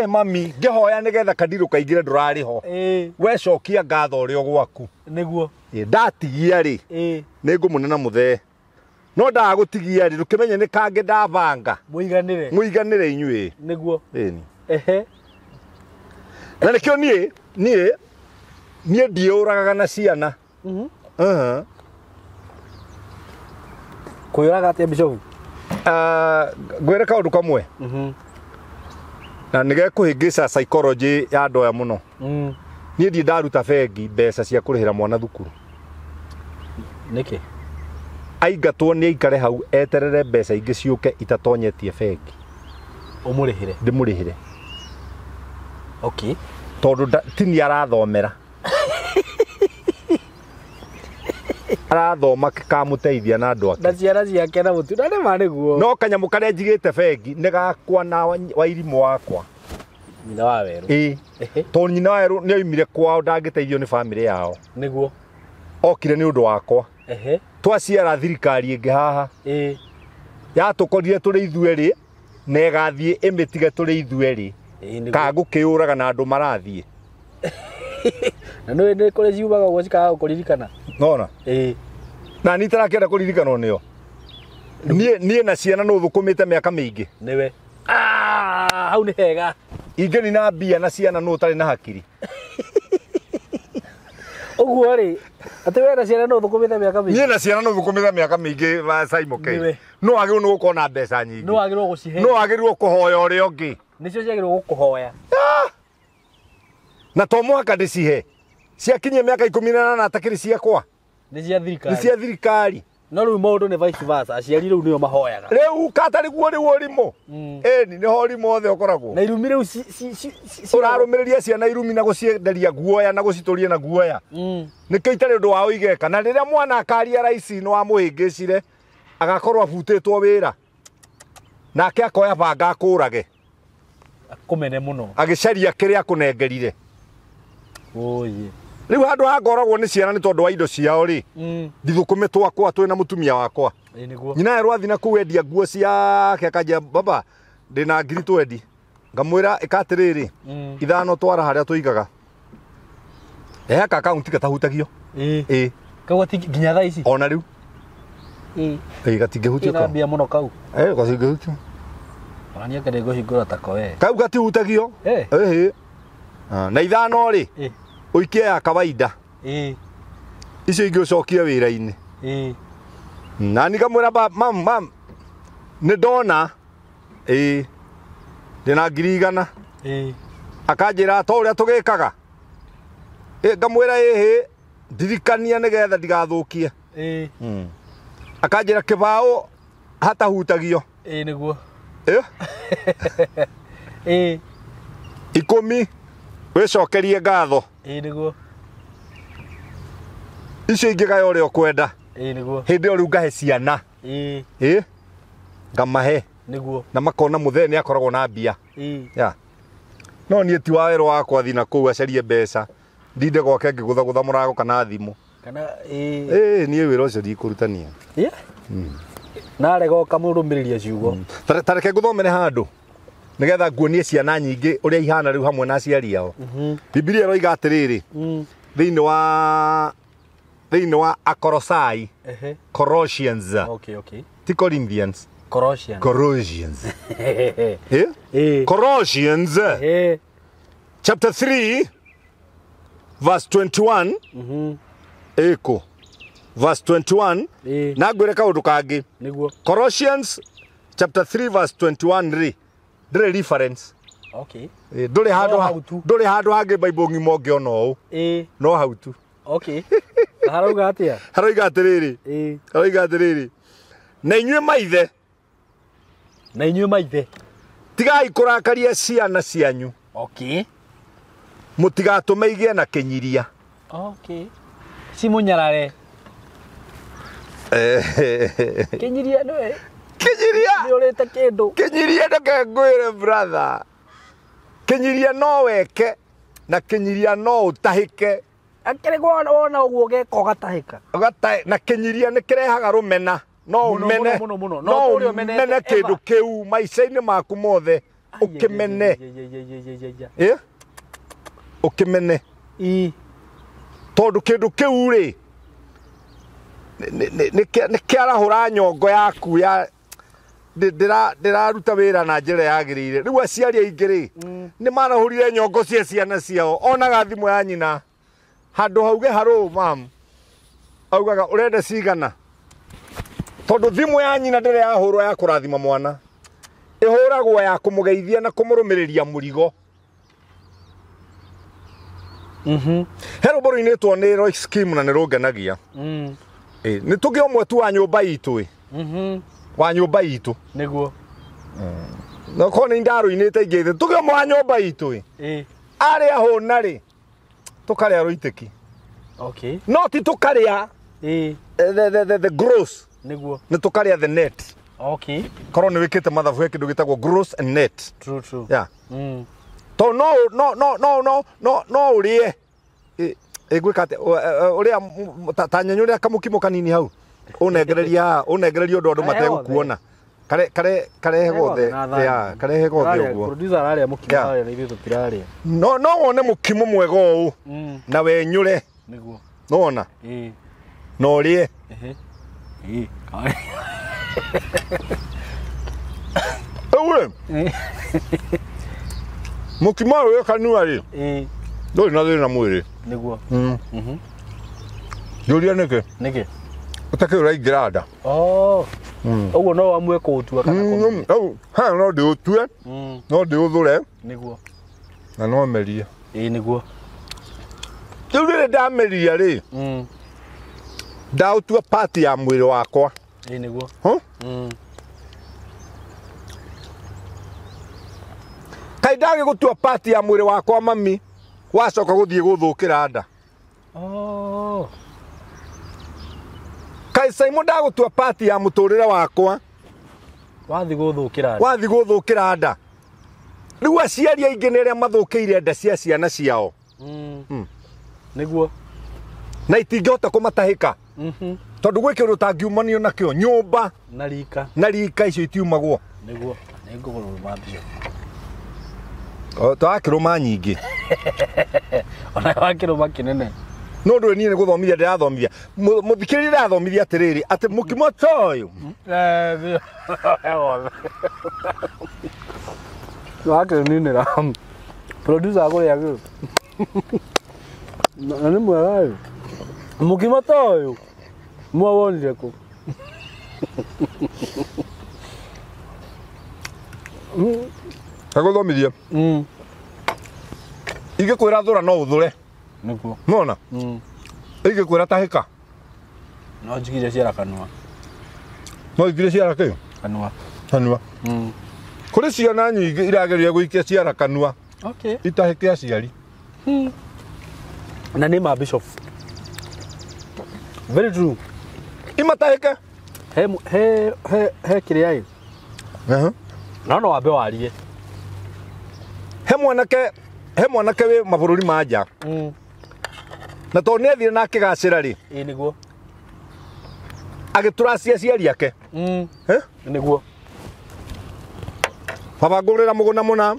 Mami, ngĩhoya nĩgetha kandiru kaingĩre ndũrarĩ ho. We cokia ngatho ũrĩ o gwaku. Nĩguo. Ndatigia rĩ, nĩ ngũmũnena mũthee. No ndagũtigia rĩ, ndũkĩmenye nĩ kangĩ ndabanga. Mũiganĩre. Mũiganĩre inyuĩ. Nĩguo. Na nĩkĩo niĩ ndiũragaga na ciana. Kwĩyũraga atĩa Bishop? Ngwĩre kaũndũ kamwe. Na nĩgekũhĩngĩca psychology ya andũ aya mũno. Niĩ ndirĩ ndaruta bengi mbeca cia kũrĩhĩra mwana thukuru. Nĩkĩ? Aingatwo nĩ aikare hau eterere mbeca ingĩ ciũke itatonyetie bengi. Ũmũrĩhĩre? Ndĩmũrĩhĩre. Okay. Tondũ ti niĩ arathomera. Arathoma kamũteithia na andũ ake. Na ciana ciake na mũtu. Na nĩ ma nĩguo. No kanyamũ karĩa njigĩte bengi nĩ gakwa na wairimũ wakwa. Nyina wa werũ. Tondũ nyina wa werũ nĩ oimire kwao ndangĩteithio nĩ bamĩrĩ yao. Nĩguo. Okire nĩ ũndũ wakwa. Twaciara thirikari ĩngĩ haha. Yatũkorire tũrĩ ithuerĩ na ĩgathiĩ ĩmĩtige tũrĩ ithuerĩ. Kangũkĩũraga na andũ marathiĩ. Na nĩ nĩ kũrĩ ciumaga ũguo cikaga gũkũririkana. Nona? Na niĩ itarakĩenda kũririkanwo nĩo. Niĩ na ciana nũ thũkũmĩte mĩaka mĩingĩ. Nĩwe. Hau nĩ hega. Ingĩnina mbia na ciana nũ ũtarĩ na hakiri. Ũguo rĩ, atĩ we na ciana nũ thũkũmĩte mĩaka mĩingĩ. Niĩ na ciana nũ thũkũmĩte mĩaka mĩingĩ Simon K. No wagĩrĩirwo nĩ gũkorwo na mbeca nyingĩ. No wagĩrĩirwo gũcihe. No wagĩrĩirwo kũhoya ũrĩa ũngĩ. Nĩcio ciagĩrĩirwo gũkũhoya. Na to mũhaka ndĩcihe. Ciakinyia mĩaka 18 atakĩrĩ ciakwa. Nĩ cia thirikari. Nĩ cia thirikari. No rĩu maũndũ nĩ vice versa, aciari rĩu nĩo mahoyaga. Rĩu katarĩ guo rĩu ũrimũ. Ĩni nĩho ũrimũ othe ũkoragwo. Na irumi rĩu ũrarũmĩrĩria ciana irumi na gũcienderia guoya na gũcitũria na guoya. Nĩkĩo itarĩ ũndũ wa ũigeka. Na rĩrĩa mwana akaria raici nĩ wamũhĩngĩcire agakorwo abutĩtwo wĩra. Nake akoya banga akũrage. Akũmene mũno. Agĩcaria kĩrĩa akũnengerire. Oye. Rĩu handũ hangoragwo nĩ ciana nĩ tondũ wa indo ciao rĩ. Ndithũkũme twakwa twĩna mũtumia wakwa. Nĩguo. Nyina erũ athi na kũu endia nguo ciake akanjia baba Ndĩna ngiri 20. Ngamwĩra ĩka atĩrĩrĩ. Ithano twara harĩa tũigaga. Heka akaunti gatahutagio. Ĩĩ. Kau gati nginya thaa ici. Ona rĩu. Ĩĩ. Ĩĩ gatingĩhutio Ina kau. mbia mũno kau. Ĩĩ gatingĩhutio. Ona niĩ anga ngũhingũra tako we. Kau gatihutagio. Eh. Ĩhĩ. Na ithano rĩ. Ĩĩ. Ũikie ya kawaida. Ĩĩ. Icio ingĩ ũcokie wĩra-inĩ. Ĩĩ. Na niĩ ngamwĩra mam mam nĩ ndona. Ĩĩ. Ndĩna ngiri 100. Ĩĩ. Akanjĩra to ũrĩa tũgĩkaga. Ĩ ngamwĩra ĩhĩ ndirikania nĩgetha ndigathũkie. Ĩĩ. Akanjĩra kĩbaũ hatahutagio. Ĩĩ nĩguo. Ĩ Ĩĩ. 10 wĩcokerie ngatho. Ĩĩ nĩguo. Icio ingĩ gaya ũrĩa ũkwenda. Ĩĩ nĩguo. Hĩndĩ ĩyo rĩu ngahe ciana. Ĩĩ. Ĩ ngamahe. Nĩguo. Na makona mũthee nĩ akoragwo na mbia. Ĩĩ. Ya. No niĩ ti wa wĩra wakwa thiĩ na kũu acarie mbeca. Ndinde gwake ngĩgũthagũtha mũrango kana thimũ. Kana ĩĩ. Ĩĩ niĩ wĩra ũcio ndikũrutania. Yeah. Na arega ũkamũrũmĩrĩria ciugo. Ta reke ngũthomere handũ nĩgetha nguonie ciana nyingĩ ũrĩa ihana rĩu hamwe na aciari ao. Bibilia ĩroiga atĩrĩrĩ thĩinĩ wa Akorosai. Ehe. Colossians. Okay, okay. Ti Corinthians. Colossians. Colossians. Eh? Ĩĩ. Colossians Ehe. chapter 3 verse 21. Ĩkũ. Verse 21. Ĩĩ. Na ngwĩre kaũndũ kangĩ. Nĩguo. Colossians chapter 3 verse 21 rĩ ndĩrĩ reference. Okay. Ndũrĩ handũ No hau tu. ndũrĩ handũ hangĩ Bible ng'ima ũngĩona ũũ. Ĩĩ. No hau tu. Okay. Na harauga atĩa? Haroiga atĩrĩrĩ. Ĩĩ. Haroiga atĩrĩrĩ. Na inyuĩ maithe. Na inyuĩ maithe. Tigai kũrakaria ciana cianyu. Okay. Mũtigatũme igĩe na kĩnyiria. Okay. Cimunyarare. Kĩnyiria nĩwe. Kĩnyiria. Nĩ ũrĩte kĩndũ. Kĩnyiria ndeke ngwĩre brother. Kĩnyiria no weke na kĩnyiria no ũtahĩke. Akĩrĩ wona ũguo ũgeka ũgatahĩka. Na kĩnyiria nĩ kĩrehaga rũmena. No ũmene. Mũno mũno. No ũmene kĩndũ kĩu maica-inĩ maku mothe. Ũkĩmene. Ĩ? Ũkĩmene. Ĩ. Tondũ kĩndũ kĩu rĩ nĩ kĩarahũra nyongo yaku ya ndĩraruta wĩra na njĩra yagĩrĩire. Rĩu aciari aingĩ rĩ nĩ marahũrire nyongo cia ciana ciao. Onaga thimũ ya nyina handũ hauge harũ mam augaga ũrenda cigana. Tondũ thimũ ya nyina ndĩrĩ yahũrwo ya kũrathima mwana. Ĩhũragwo ya kũmũgeithia na kũmũrũmĩrĩria mũrigo. He rwĩmbo rũinĩtwo nĩ Roy Scheme na nĩ rũngenagia. Nĩ tũgĩe ũmwe tu wa nyũmba itũ. Wa nyũmba itũ. Nĩguo. No korwo nĩ ndarũinĩte ingĩ tũgĩe ũmwe wa nyũmba itũ. Ĩĩ. Arĩa hũna rĩ tũkarĩa rũitĩki. Okay. No ti tũkarĩa Ĩĩ. the gross. Nĩguo. Nĩ tũkarĩa the net. Okay. Korwo nĩ wĩkĩte mathabu he kĩndũ gĩtagwo gross and net. True, true. Yeah. To no no no no no no no ũrĩe. Ĩgwĩka atĩa? Ũrĩa ta nyenyũrĩa kamũkimo kanini hau. Ũnengereria ũnengereria ũndũ andũ mategũkuona. Karehe gothe. Yeah, karehe gothe ũguo. Producer ararĩa mũkimo ararĩa na ithuĩ tũtirarĩa. No no wone mũkimo mwega ũũ. Na wenyũre. Nĩguo. Nĩwona? Ĩĩ. Na ũrĩe. Ehe. Ĩĩ. Rĩu rĩ. Mũkimo ũyũ wĩ kanua rĩ. Ĩĩ. Ndũrĩ na thĩna mwĩrĩ. Nĩguo. Njũria nĩkĩ? Nĩkĩ? Ũtakĩ ũraingĩra nda. Oh. Ũguo no wamue kũũtua kana kũmeria. Haha no ndĩũtue, no ndĩũthũre. Nĩguo. Na no merie. Ĩĩ nĩguo. Rĩu rĩrĩ ndameria rĩ. Ndaũtua part ya mwĩrĩ wakwa. Ĩĩ nĩguo. Kaĩ ndagĩgũtua part ya mwĩrĩ wakwa mami wacoka gũthiĩ gũthũkĩra nda. Oh. Kaĩ Simon ndagũtua part ya mũtũrĩre wakwa. Wathiĩ gũthũkĩra nda. Wathiĩ gũthũkĩra nda. Rĩu aciari aingĩ nĩ arĩa mathũkĩire nda cia ciana ciao. Nĩguo. Na itingĩhota kũmatahĩka. Tondũ gwĩ kĩndũ ũtangiumanio nakĩo nyũmba na rika. Na rika icio itiumagwo. Nĩguo. Nĩ ngũkũrũma Bishop. Twakĩrũma nyingĩ. Ona wakĩrũma kĩnene. No ndũĩ niĩ nĩ gũthomithia ndĩrathomithia. Mũthikĩrĩria ndĩrathomithia atĩrĩrĩ, atĩ mũkimo ta ũyũ. Wakĩninĩra. Producer agũrĩa gĩ. Na nĩ mwega ĩ. Mũkimo ta ũyũ. Mwawonire kũ? Agũthomithia. Ingĩkwĩra thũra no ũthũre. Nĩguo. Nona? Ingĩkwĩra tahĩka. No njigire ciara kanua. No njigire ciara kĩ? Kanua. Kanua. Kũrĩ ciana nyingĩ irageria gũikia ciara kanua. Okay. Itahĩke aciari. Na nĩ ma Bishop. Very true. Imatahĩke. He he he he kĩrĩa ĩ. No no wambe warie. He mwanake wĩ mabũrũri ma nja. Na tondũ nĩ athire na akĩgacĩra rĩ. Ĩ nĩguo. Agĩtũracia aciari ake. Nĩguo. Baba ngũrĩra mũgũnda mũna.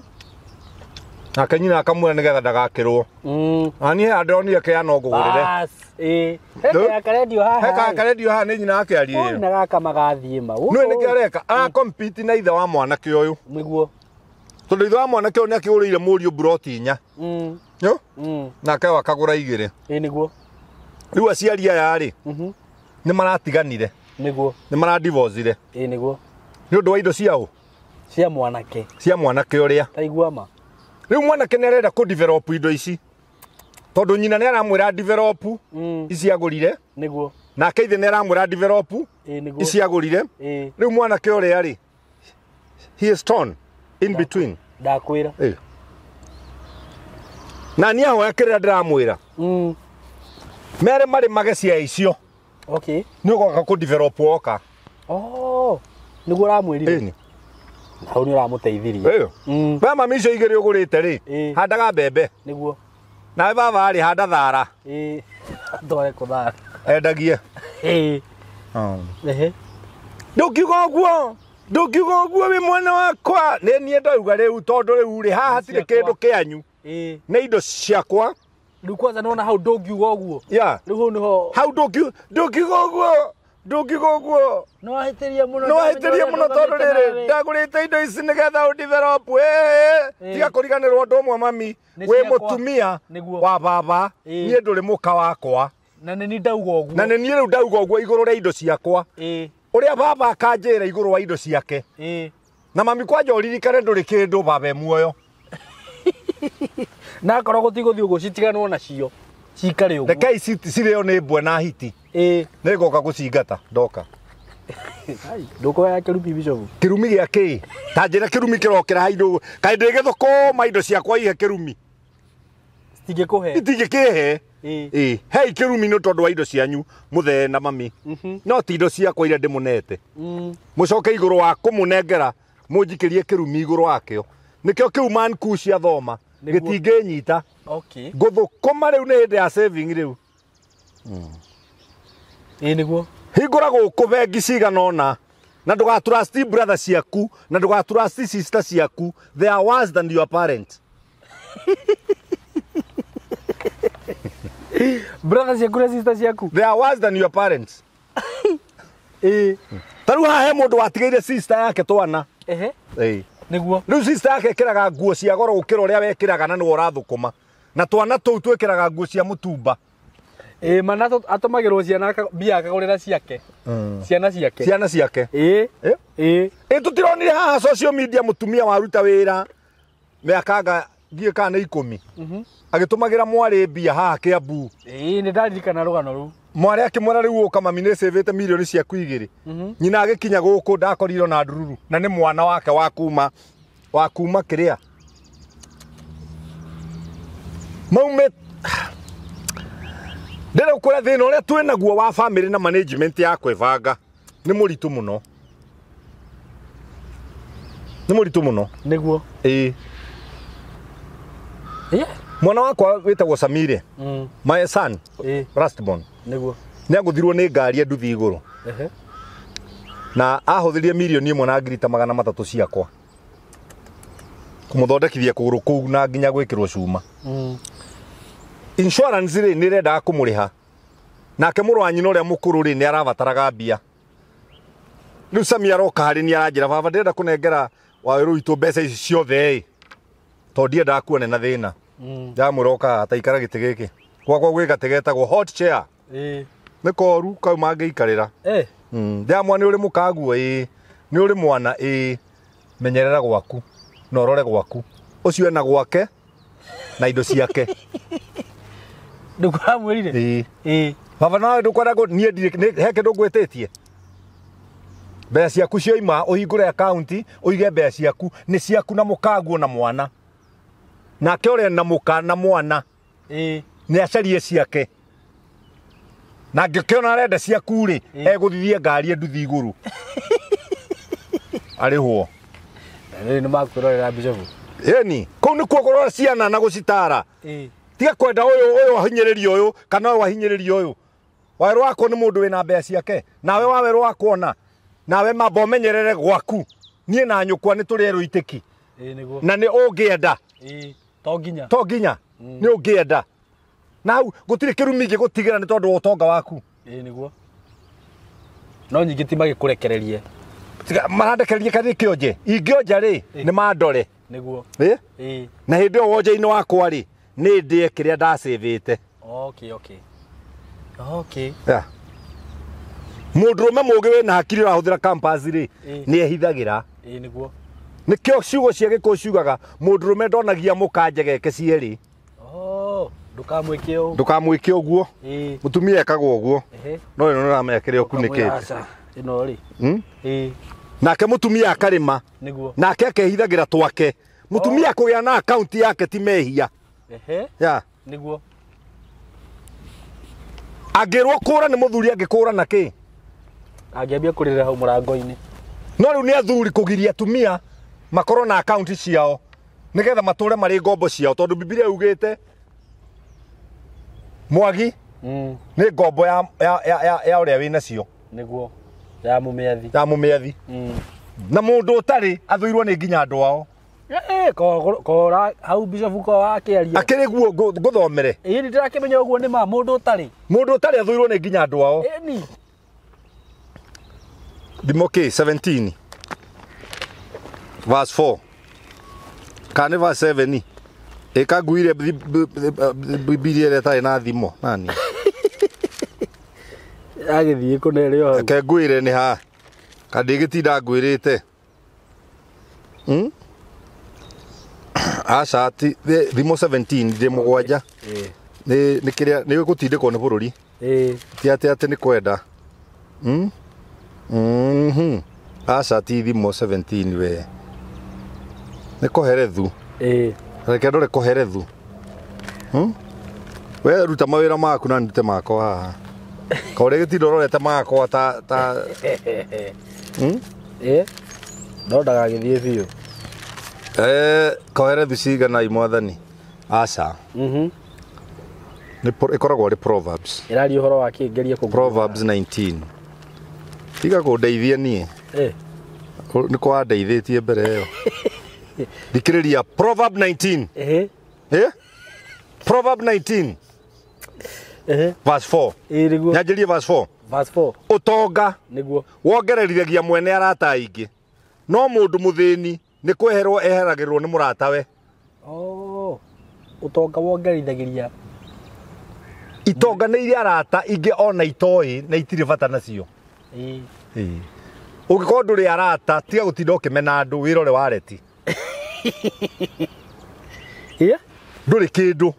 Nake nyina akamwĩra nĩgetha ndagakĩrwo. Na niĩ haha ndĩronire kĩa no ngũgũrĩre. Bas, ĩ. He karendio haha. He karendio haha nĩ nyina akĩarie. Na gaka magathiĩ ma. Nĩũĩ nĩkĩ areka? Arakompiti na ithe wa mwanake ũyũ. Nĩguo. Tondũ ithe wa mwanake ũyũ nĩakĩgũrĩire mũriũ mburoti 4. Nĩ? Nake ũyũ akagũra 2. Ĩ nĩguo. Rĩu aciari aya rĩ, nĩ maratiganire. Nĩguo. Nĩ maradivorcire. Ĩ nĩguo. Nĩ ũndũ wa indo ciao? Cia mwanake. Cia mwanake ũrĩa. Ta igua ma. Rĩu mwanake nĩ arenda kũ develop indo ici. Tondũ nyina nĩ aramwĩra develop ici agũrire. Nĩguo. Nake ithe nĩ aramwĩra develop ici agũrire. Rĩu mwanake ũrĩa rĩ, he is torn in between. Ndakwĩra. Na niĩ ahoya kĩrĩa ndĩramwĩra. Mere marĩ mage cia icio. Okay. Nĩ ũgoka kũ develop woka. Oh, nĩguo ũramwĩrire. Ĩni. Hau nĩ ũramũteithirie. We mami icio igĩrĩ ũgũrĩte rĩ, handaga mbembe. Nĩguo. Nawe baba rĩ, handa thara. Ĩ. Ndware kũthara. Endagie. Ĩ. Ehe. Ndũngiuga ũguo. Ndũngiuga ũguo wĩ mwana wakwa. Nĩ niĩ ndauga rĩu tondũ rĩu rĩ haha hatirĩ kĩndũ kĩanyu. Nĩ indo ciakwa. Rĩu kwanza nĩwona hau ndũngiuga ũguo. Yeah. Rĩu hau nĩho. Hau ndũngiuga ũguo. Ndũngiuga ũguo. Nĩ wahĩtĩria mũno. Nĩ wahĩtĩria mũno tondũ rĩrĩ ndagũrĩte indo ici nĩgetha ũ develop. Tiga kũriganĩrwo ũndũ ũmwe mami. Wĩ mũtumia wa baba. Niĩ ndũrĩ mũka wakwa. Na nĩ niĩ ndauga ũguo. Na nĩ niĩ rĩu ndauga ũguo igũrũ rĩa indo ciakwa. Ũrĩa baba akanjĩra igũrũ wa indo ciake. Na mami kwanja ũririkane ndũrĩ kĩndũ baba e muoyo. Na akorwo gũtigũthiĩ ũguo citiganwo nacio. Cikare ũguo. Rekei cirĩo nĩ mbwe na hiti. Nĩ ngoka gũcingata ndoka. Ndũkoya kĩrumi Bishop. Kĩrumi gĩa kĩ? Ta njĩra kĩrumi kĩrokĩra haindũ. Kaĩ ndĩ gĩthũkũma indo ciakwa ihe kĩrumi. Citingĩkũhe. Itingĩkĩhe. Ĩ. Hei kĩrumi nĩ tondũ wa indo cianyu mũthee na mami. No ti indo ciakwa iria ndĩmũnete. Mũcoke igũrũ wa kũmũnengera mũnjikĩrie kĩrumi igũrũ wakĩo. Nĩkĩo kĩu man ku cia thoma. Gĩtingĩnyita. Okay. Ngũthũkũma rĩu nĩ hĩndĩ ya saving rĩu. Ĩ nĩguo. Hingũra gũkũ bengi cigana ũna na ndũgatrust brother ciaku na ndũgatrust sister ciaku. They are worse than your parent. Brother ciaku na sister ciaku. They are worse than your parents. Ĩ. Ta rĩu haha he mũndũ watigĩire sister yake twana. Ehe. Ĩ. Nĩguo. Rĩu sister yake ĩkĩraga nguo cia goro gũkĩra ũrĩa wekĩraga na nĩwe ũrathũkũma. Na twana tũu twĩkĩraga nguo cia mũtumba. Ĩ mana atũmagĩrwo ciana mbia akagũrĩra ciake. Ciana ciake. Ciana ciake. Ĩ. Ĩ. Ĩ tũtironire haha social media mũtumia waruta wĩra mĩaka anga ngiĩ kana nĩ 10. Agĩtũmagĩra mwarĩ mbia haha Kĩambu. Ĩ nĩ ndaririkana rũgano rũu. Mwarĩ akĩmwĩra rĩu ũka mami nĩ cĩvĩte mirioni ciaku 2. Nyina agĩkinya gũkũ ndakorirwo na ndururu na nĩ mwana wake wa kuma kĩrĩa. Maume ndĩrĩ kũrĩa thĩna ũrĩa twĩ naguo wa family na management ya kwĩbanga nĩ mũritũ mũno. Nĩ mũritũ mũno. Nĩguo. Ĩ. Mwana wakwa wĩtagwo Samire. My son. Last born. Nĩguo. Nĩ agũthirwo nĩ ngari nduthi igũrũ. Ehe. Na ahũthĩrie mirioni 1 na ngiri ta 300 ciakwa. Kũmũthondekithia kũgũrũ kũu na nginya gwĩkĩrwo cuma. Insurance rĩ nĩ ĩrendaga kũmũrĩha. Nake mũrũ wa nyina ũrĩa mũkũrũ rĩ nĩ arabataraga mbia. Rĩu Sami aroka harĩ niĩ aranjĩra baba ndĩrenda kũnengera Wawerũ witũ mbeca ici ciothe ĩ. Tondũ ndiendaga kuone na thĩna. Ndamwĩra ũka haha ta ikara gĩtĩ gĩkĩ. Gwakwa gwĩ gatĩ getagwo hot chair. Nĩ koru kau mangĩikarĩra. Ndamwa nĩ ũrĩ mũkaguo ĩ, nĩ ũrĩ mwana ĩ, menyerera gwaku na ũrore gwaku. Ũcio ena gwake na indo ciake. Ndũkũramwĩrire? Ĩĩ. Baba nawe ndũkwenda niĩ ndirĩ he kĩndũ ngwĩtĩtie. Mbeca ciaku cioima ũhingũre akaunti ũige mbeca ciaku nĩ ciaku na mũkaguo na mwana. Nake ũrĩa na mũka na mwana nĩ acarie ciake. Na ngĩkĩona arenda ciaku rĩ egũthithie ngari enduthi igũrũ. Arĩhwo. Rĩu nĩ makwĩrorera Bishop. Ĩni, kũu nĩkuo kũrora ciana na gũcitara. Tiga kwenda ũyũ ahinyĩrĩrio ũyũ kana ũyũ ahinyĩrĩrio ũyũ. Wawerũ wakwa nĩ mũndũ wĩna mbeca ciake. Nawe Wawerũ wakwa ona. Nawe mamba ũmenyerere gwaku. Niĩ na nyũkwa nĩ tũrĩ erũ itĩki. Na nĩ ũngĩenda. To nginya. To nginya. Nĩ ũngĩenda. Na hau gũtirĩ kĩrumi ingĩgũtigĩra nĩ tondũ wa ũtonga waku. Nĩguo. No nyingĩ ti magĩkũrekererie. Marandekererie kana kĩonje. Ingĩonja rĩ nĩ mandore. Nĩguo. Na hĩndĩ ĩyo wonja-inĩ wakwa rĩ nĩ ndĩe kĩrĩa ndacĩvĩte. Okay. Yeah. Mũndũrũme mũũgĩ wĩna hakiri ũrahũthĩra campus rĩ nĩ ehithagĩra. Nĩguo. Nĩkĩo ciugo cia Gĩkũyũ ciugaga mũndũrũme ndonagia mũka njegeke cierĩ. Ndũkamwĩke ũguo. Ndũkamwĩke ũguo. Mũtumia ekagwo ũguo. No ĩno nĩũramenya kĩrĩa ũkunĩkĩte. Ĩno rĩ. Nake mũtumia akarĩma. Nĩguo. Nake akehithagĩra twake. Mũtumia kũgĩa na akaunti yake ti mehia. Yeah. Nĩguo. Angĩrwo kũra nĩ mũthuri angĩkũra na kĩ? Angĩambia kũrĩrĩra hau mũrango-inĩ. No rĩu nĩ athuri kũgiria atumia makorwo na akaunti ciao nĩgetha matũre marĩ ngombo ciao tondũ Bibilia yugĩte mwagi nĩ ngombo ya ũrĩa wĩna cio. Nĩguo. Ya mũmĩathi. Ya mũmĩathi. Na mũndũ ũtarĩ athũirwo nĩ nginya andũ ao. Kora hau Bishop ko akĩaria. Akĩrĩ guo ngũthomere. Ĩĩ nĩ ndĩrakĩmenya ũguo nĩ ma mũndũ ũtarĩ. Mũndũ ũtarĩ athũirwo nĩ nginya andũ ao. Ĩni. Thimo 17 verse 4. Kana verse 7. Ĩka nguire Bibilia ĩrĩa ĩtarĩ na thimo nani. Agĩthiĩ kũnereo hau. Reke ngwĩre nĩ ha. Ka ndĩgĩtinda ngwĩrĩte. Aca ti thimo 17 ndĩ mũgwanja. Nĩ kĩrĩa nĩ gũtindĩkwo nĩ bũrũri. Ti atĩ atĩ nĩ kwenda. Aca ti thimo 17 we. Nĩ Koherethu. Reke ndore Koherethu. We ruta mawĩra maku na ndute makwa haha. Ka ũrĩa gĩtinda ũrorete makwa ta No ndagagĩthiĩ biũ. Koherethu cigana mwathani? Aca. Nĩ ĩkoragwo ĩrĩ Proverbs. Ĩraria ũhoro wa kĩ ngerie kũgũra. Proverbs 19. Tiga kũndeithia niĩ. Nĩ kwandeithĩtie mbere ĩyo. Thikĩrĩria Proverb 19. Proverb 19. Verse 4. Nĩguo. Nyanjĩrie verse 4. Verse 4. Ũtonga Nĩguo. wongererithagĩa mwene arata aingĩ. No mũndũ mũthĩni nĩ kweherwo eheragĩrwo nĩ mũratawe. Ũtonga wongererithagĩria. Itonga nĩ iria arata ingĩ ona itoĩ na itirĩ bata nacio. Ũngĩkorwo ndũrĩ arata tiga gũtinda ũkĩmena andũ wĩrore wareti. Ndũrĩ kĩndũ.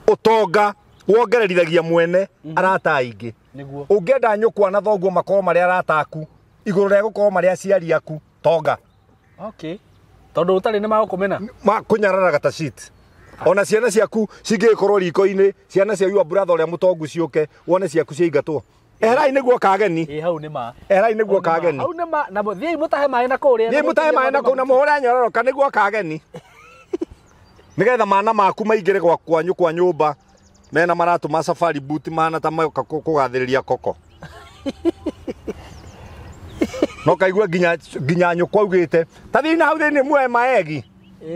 Ũtonga wongererithagia mwene arata aingĩ. Nĩguo. Ũngĩenda nyũkwa na thoguo makorwo marĩ arata aku igũrũ rĩa gũkorwo marĩ aciari aku tonga. Tondũ ũtarĩ nĩ magũkũmena. Makũnyararaga ta shit. Ona ciana ciaku cingĩgĩkorwo riko-inĩ ciana cia your brother ũrĩa mũtongu ciũke wone ciaku ciaingatwo. Eherai nĩguo kageni. Hau nĩ ma. Eherai nĩguo kageni. Hau nĩ ma na thiĩi mũtahe maĩ na kũrĩa. Thiĩi mũtahe maĩ na kũu na mũhũre nyororoka nĩguo kageni. Nĩgetha mana maku maingĩre gwa kwanyu kwa nyũmba mena maratũ ma safari boot mana ta magoka kũgathĩrĩria koko. No kaigua nginya nyũkwa augĩte ta thiĩ na hau thĩinĩ muoe maegi.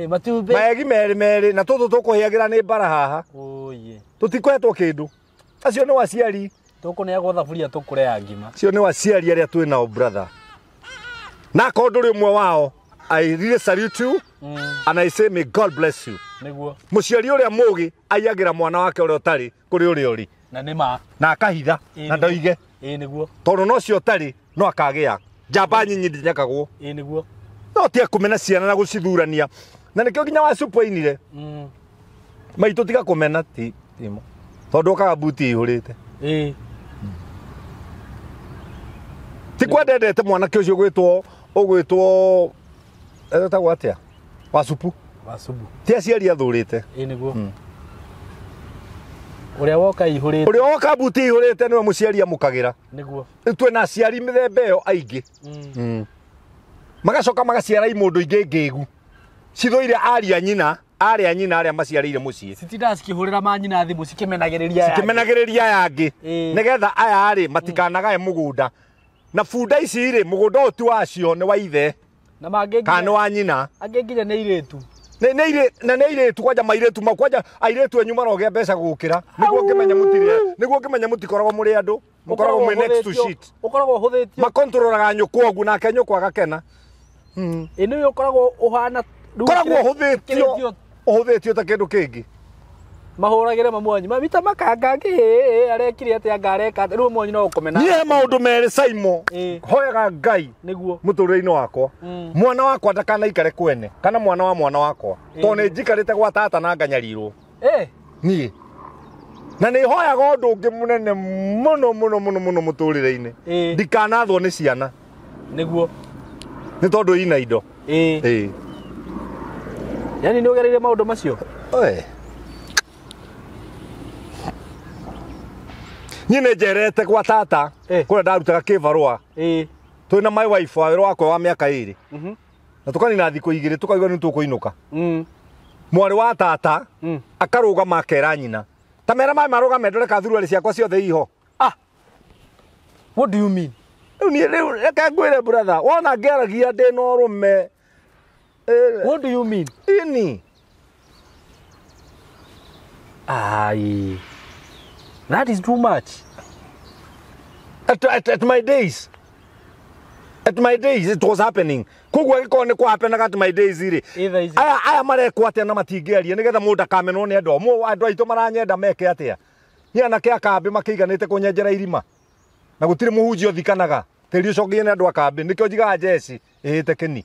Matumbĩ. Maegi merĩ merĩ na tũtũ tũkũhĩagĩra nĩ mbara haha. Oye. Tũtikũhetwo kĩndũ. Acio nĩ aciari. Tũkũneagwo thaburia tũkũre ya ngima. Acio nĩ aciari arĩa twĩ nao brother. Na akorwo ndũrĩ ũmwe wao, I really salute you and I say may God bless you. Nĩguo. Mũciari ũrĩa mũgĩ aiyagĩra mwana wake ũrĩa ũtarĩ kũrĩ ũrĩa ũrĩ. Na nĩ ma. Na akahitha na ndoige. Ĩĩ nĩguo. Tondũ no cio ũtarĩ no akagĩa. Njamba nyinyi ndinyakagwo. Ĩĩ nĩguo. No tiga kũmena ciana na gũcithurania. Na nĩkĩo nginya wa supu ainire. Maitũ tiga kũmena ti timo. Tondũ okaga buti ihũrĩte. Ĩĩ. Ti kwendendete mwanake ũcio ũgwĩtwo etagwo atĩa? Wa supu. Wa supu. Ti aciari athurĩte. Ĩĩ nĩguo. Ũrĩa woka ihũrĩte. Ũrĩa woka buti ihũrĩte nĩwe mũciari amũkagĩra. Nĩguo. Rĩu twĩna aciari mĩthemba ĩyo aingĩ. Magacoka magaciara imũndũ ingĩ ngĩgu. Cithũire aria nyina, arĩa nyina arĩa maciarĩire mũciĩ. Citindaga cikĩhũrĩra manyina thimũ cikĩmenagĩrĩria aya. Cikĩmenagĩrĩria aya angĩ. Nĩgetha aya rĩ matikanagae mũgũnda. Na bunda ici rĩ mũgũnda ũyũ ti wacio nĩ wa ithe. Na mangĩ kana nĩ wa nyina. Angĩ nginya nĩ airĩtu. Nĩ na nĩ airĩtu kwanja mairĩtu mau kwanja airĩtu enyu marogĩa mbeca gũkĩra. Nĩguo ngĩmenya mũtirĩ, nĩguo ngĩmenya mũtikoragwo mũrĩ andũ, mũkoragwo mwĩ next to shit. Ũkoragwo ũhũthĩtio. Makontrolaga nyũkwa ũguo nake nyũkwa agakena. Ĩ nĩwe ũkoragwo ũhana koragwo ũhũthĩtio ũhũthĩtio ta kĩndũ kĩngĩ. Mahũragĩre mamwanyu mamita makanga kĩ arekire atĩa ngareka rĩu mwanyu no ũkũmena. Niĩ maũndũ merĩ Saimo hoyaga Ngai nĩguo mũtũrĩre-inĩ wakwa. Mwana wakwa ndakanaikare kwene kana mwana wa mwana wakwa tondũ nĩ njikarĩte gwa tata na nganyarirwo. Niĩ na nĩ hoyaga ũndũ ũngĩ mũnene mũno mũno mũno mũno mũtũrĩre-inĩ, ndikanathwo nĩ ciana. Nĩguo. Nĩ tondũ ina indo. Ĩĩ. Yaani nĩ ũgereire maũndũ macio? Niĩ nĩ njerete gwa tata kũrĩa ndarutaga kĩbarũa. Twĩna my wife wa wĩra wakwa wa mĩaka 2. Na tũkanina thikũ 2 tũkaigua nĩ tũkũinũka. Mwarĩ wa tata akarũgama akera nyina. Ta mera maĩ marũgame ndore ka thuruarĩ ciakwa ciothe iho. Ah. What do you mean? Rĩu niĩ rĩu reke ngwĩre brother, wona ngĩaragia ndĩ na ũrũme. What do you mean? Ini. Ai. That is too much. At my days. At my days it was happening. Koguo gĩkorwo nĩ kwa happenaga at my days rĩ. Aya marekwo atĩa na matingĩaria nĩgetha mũndũ ndakamenwo nĩ andũ. Andũ aitũ maranyenda meke atĩa. Niĩ anake a kambĩ makĩiganĩte kũnyenjera irima. Na gũtirĩ mũhunjia ũthikanaga. Tĩri ũcokie nĩ andũ a kambĩ. Nĩkĩo njigaga njeci ĩhĩte kĩni.